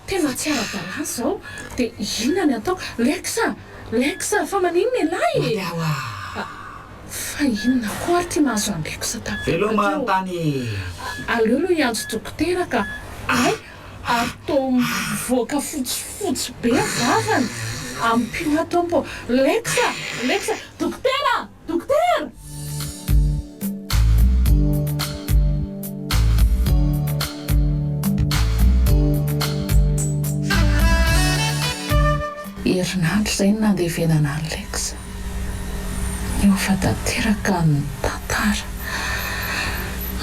Tena tsy ara-dalàna izao. Dia inona ny ataoko? Lex a! Lex a! Fa maninona ialahy e? Maty aho ah! A, fa inona koa ary ity mahazo an'i Lex tampoka Veloma teo? an-tany e! Aleo aloha hiantso dokotera ka. Hay, Ary toa mivoaka fotsifotsy be vavany. Ampio aho Tompo. Lex a! Lex a! Dokotera! Dokotera! Herinandro izay no nandevenana an'i Lex. Niova tanteraka ny tantara.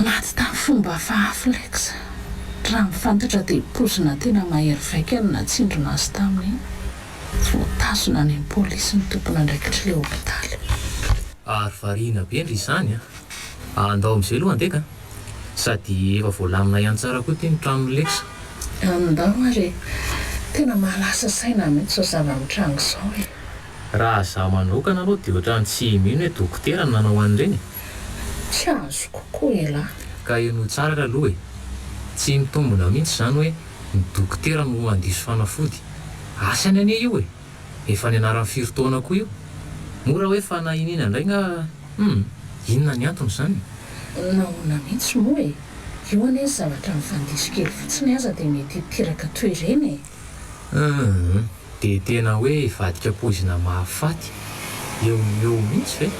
Maty tamin'ny fomba hafahafa Lex. Raha ny fantatra dia poizina tena mahery vaika no natsindrona azy tamin'iny. Voatazona any amin'ny polisy ny tompon'andraikitr'ilay hopitaly. Ary variana be ndry izany a! Andao amin'izay aloha andeha ka! Sady efa voalamina ihany tsara koa ity ny tranon'i Lex. Andao ary e! Tena mahalasa saina mihitsy izao zava-mitranga izao e! Raha za manokana aloha dia ohatran'ny tsy mino hoe dokotera no nanao an'ireny e! Tsy azoko koa elah. Ka henoy tsara aloha e! Tsy mitombina mihitsy izany hoe ny dokotera no handiso fanafody. Asany anie io e! Efa nianarany firy taona koa io. Moa raha hoe fanahiniana indray nga hum! Inona ny antony izany? Nahoana mihitsy moa e! Io anie ny zavatra mifandiso kely fotsiny aza dia mety hiteraka toy ireny e! Hum! Dia tena hoe hivadika poizina mahafaty eo no eo mihitsy ve?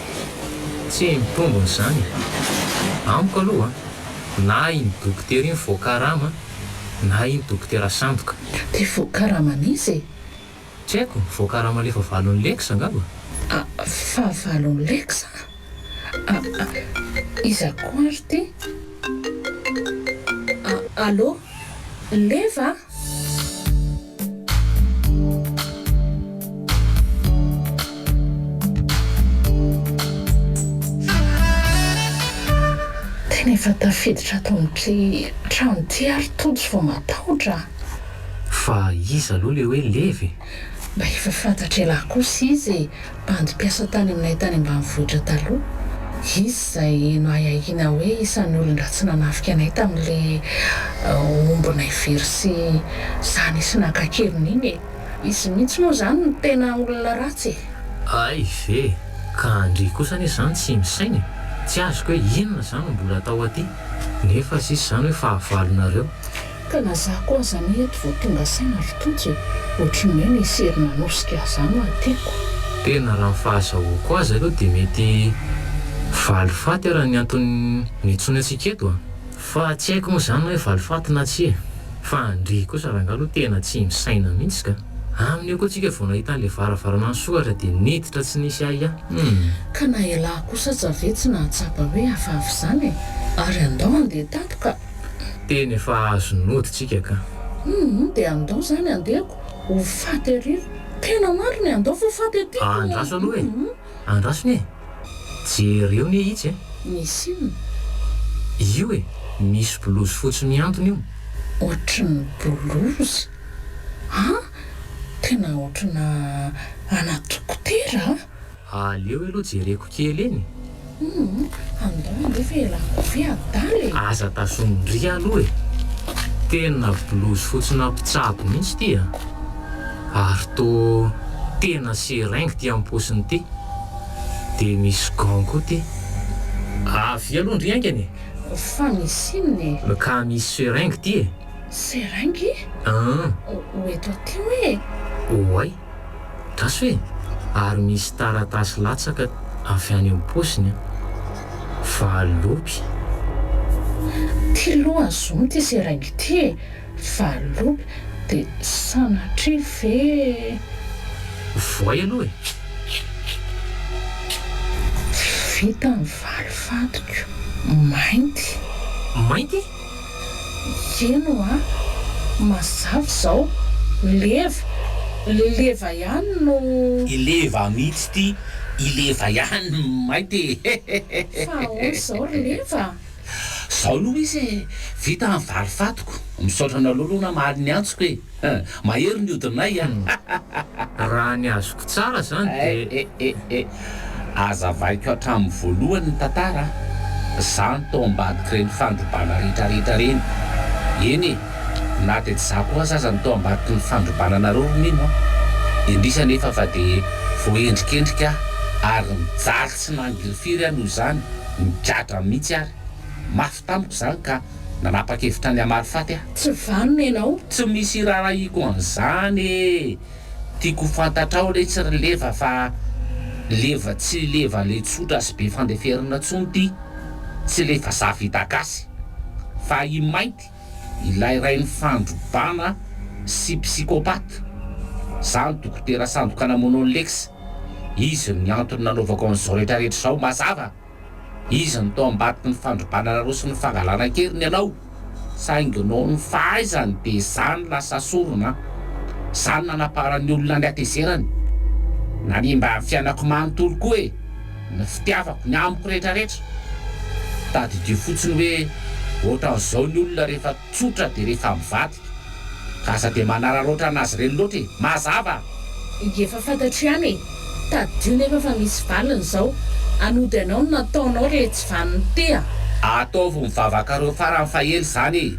Tsy mitombina izany e! Amiko aloha na iny dokotera iny voakarama na iny dokotera sandoka. Dia voakaraman'iza e? Tsy haiko, voakarama le fahavalon'i Lex angamba? Ah, fahavalon'i Lex a? Ah, ah, iza koa ary ity? Ah, allô? Leva a? Tena efa tafiditra ato amin'ity trano ity ary Tojo vao matahotra a! Fa iza aloha le hoe Levy e? Mba efa fantatr'elah kosa izy e, bandy mpiasa tany aminay tany ambanivohitra taloha. Izy izay noahiahiana hoe isan'ny olon-dratsy nanafika anay tamin'le ombinay very sy za nisy naka an-keriny iny e. Izy mihitsy moa izany no tena olona ratsy e. Hay ve! Ka ndry kosa anie izany tsy misaina e! Tsy azoko hoe inona izany no mbola atao aty? Nefa sisa izany hoe fahavalonareo. Ka na za koa aza anie eto vao tonga saina ry Tojo e! Ohatry ny hoe nisy hery nanosika ahy zany ho atiako. Tena raha ny fahazahoako azy aloha dia mety valifaty ara ny antony niantsoana antsika eto a! Fa tsy haiko moa izany na hoe valifaty na tsia e! Fa ndry kosa rangahy aloha tena tsy misaina mihitsy ka! Amin'io koa tsika vao nahita an'ilay varavarana nisokatra dia niditra tsy nisy ahiahy. Humm. Ka na elah kosa aza ve tsy nahatsapa hoe hafahafa izany e! Ary andao handeha tampoka. Teny efa azo nody tsika ka. Humm dia andao zany andehako ho faty ary tena marina e andao fa ho faty aty ko. Andraso aloha e! Andraso nie! Jereo nie itsy e! Misy inona? Io e! Misy bolozy fotsy mihantona io. Ohatry ny bolozy an! Tena ohatrina ana dokotera a! Aleo aloha jereko kely eny. Humm andao andeha fa elah koa ve adala e! Aza tazomin-dry aloha e! Tena blouse fotsina mpitsabo mihitsy ity a! Ary toa tena seringue ity am-paosiny ity. Dia misy gant koa ity. Avia aloha ndry haingana e! Fa misy inona e? Ka misy seringue ity e! Seringue? An! Ho eto aty hoe e? Oay! Gasy hoe? Ary misy taratasy latsaka avy any am-paosiny an! Valopy. Ty loha zomy ty seringue ty e! Valopy de sanatria ve. Voay aloha e! Vita ny valifatiko. Mainty. Mainty? Eny hoa, mazava izao, leva, leva ihany no. I leva mihitsy ity, i leva ihany no mainty e! Fa ahoana izao ry leva? Izao aloha izy e, vita ny valifatiko, misaotra anareo aloha namaly ny antsoko e! Mahery ny hodinay a! Raha ny azoko tsara zany de. Eh eh eh Azavaiko hatramin'ny voalohany ny tantara a! Za no tao ambadik'ireny fandrobana rehetra rehetra ireny. Eny e! Na dia tsy za koa aza aza no tao ambadiky ny fandrobana anareo ry Mino a! Indrisy anefa fa dia voaendrikendrika aho ary nijaly tsy nangirifiry aho noho izany, nigadra mihitsy ary. Mafy tamiko izany ka nanapa-kevitra ny hamaly faty aho. Tsy vanona ianao. Tsy misy iraharahiako an'izany e! Tiako ho fantatrao letsy ry Leva fa Leva tsy Leva le tsotra sy be fandeferana tsony ty, tsy le vazaha vita gasy, fa i Mainty ilay rain'ny fandrobana sy psychopathe, za ny dokotera sandoka namono an'i Lex, izy no antony nanaovako an'izao retraretra izao, mazava? Izy no tao ambadiky ny fandrobana anareo sy ny fangalana an-keriny anao, saingy noho ny fahaizany dia za no lasa sorona an! Za no nanaparan'ny olona ny hatezerany, nanimba ny fiainako manontolo koa e! Ny fitiavako, ny amiko rehetra rehetra. Tadidio fotsiny hoe. Ohatran'izao ny olona rehefa tsotra dia rehefa mivadika. Ka aza dia manararaotra an'azy ireny loatra e! Mazava! Efa fantatro ihany e! Tadidio nefa fa misy valiny izao. Hanody anao ny nataonao re tsy vanony te a! Ataovy ny vavakareo farany fa ela izany e!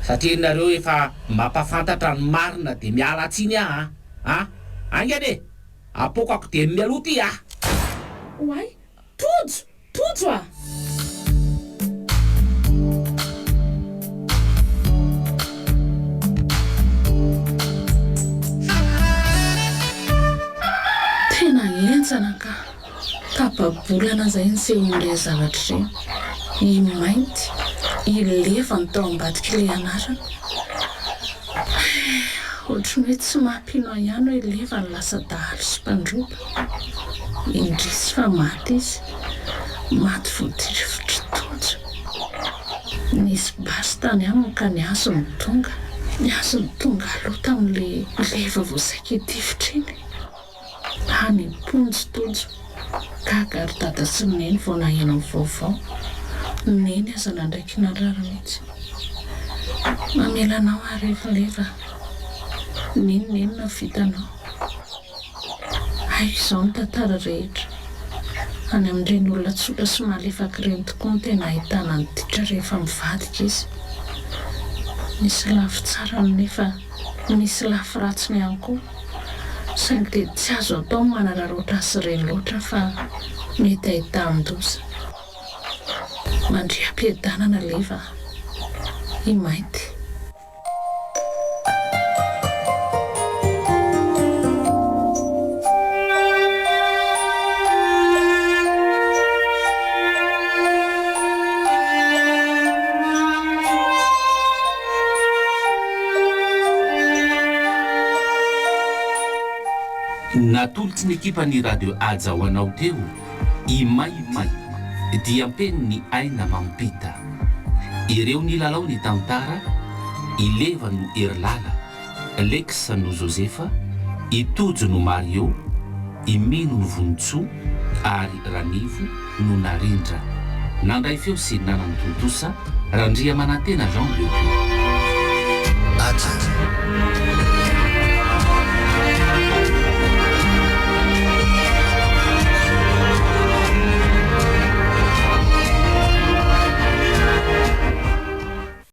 Satria nareo efa mampafantatra ny marina dia miala tsiny aho a! A! Haingana e! Apoakako dieny mialoha ty a! Oay! Tojo! Tojo a! Tena henjana ka! Tapa-bolana izay nisehoan'ireny zavatra ireny. I Mainty, i Leva no tao ambadik'ilay anarana. Ohatry ny hoe tsy mampino ahy ihany hoe Leva no lasa dahalo sy mpandroba. Indrisy fa maty izy. Maty voatifitry Tojo. Nisy basy tany aminy ka ny azy no tonga. Ny azy no tonga aloha tamin'ilay Leva vao saika hitifitra iny. Any am-ponja Tojo. Gaga ry dada sy ny neny vao naheno ny vaovao. Ny neny aza nandraiky narary mihitsy. Mamela anao aho ry Leva. N'inon'inona vitanao. Haiko izao ny tantara rehetra. Any amin'ireny olona tsotra sy malefaka ireny tokoa no tena ahitana ny ditra rehefa mivadika izy. Misy lafy tsarany nefa misy lafy ratsiny ihany koa. Saingy dia tsy azo atao ny manararaotra azy ireny loatra fa mety ahitan-doza. Mandria am-piadanana Leva a! I Mainty. Natolotry ny ekipan'ny Radio Haja ho anao teo i Mainty diam-penin'ny Aina Mampita. Ireo nilalao ny tantara, i Leva no Herilala, Lex no Josefa, i Tojo no Mario, i Mino no Vonintsoa ary Ranivo no Narindra. Nandray feo sy nanantontosa Randriamanantena Jean de Dieu. Haja.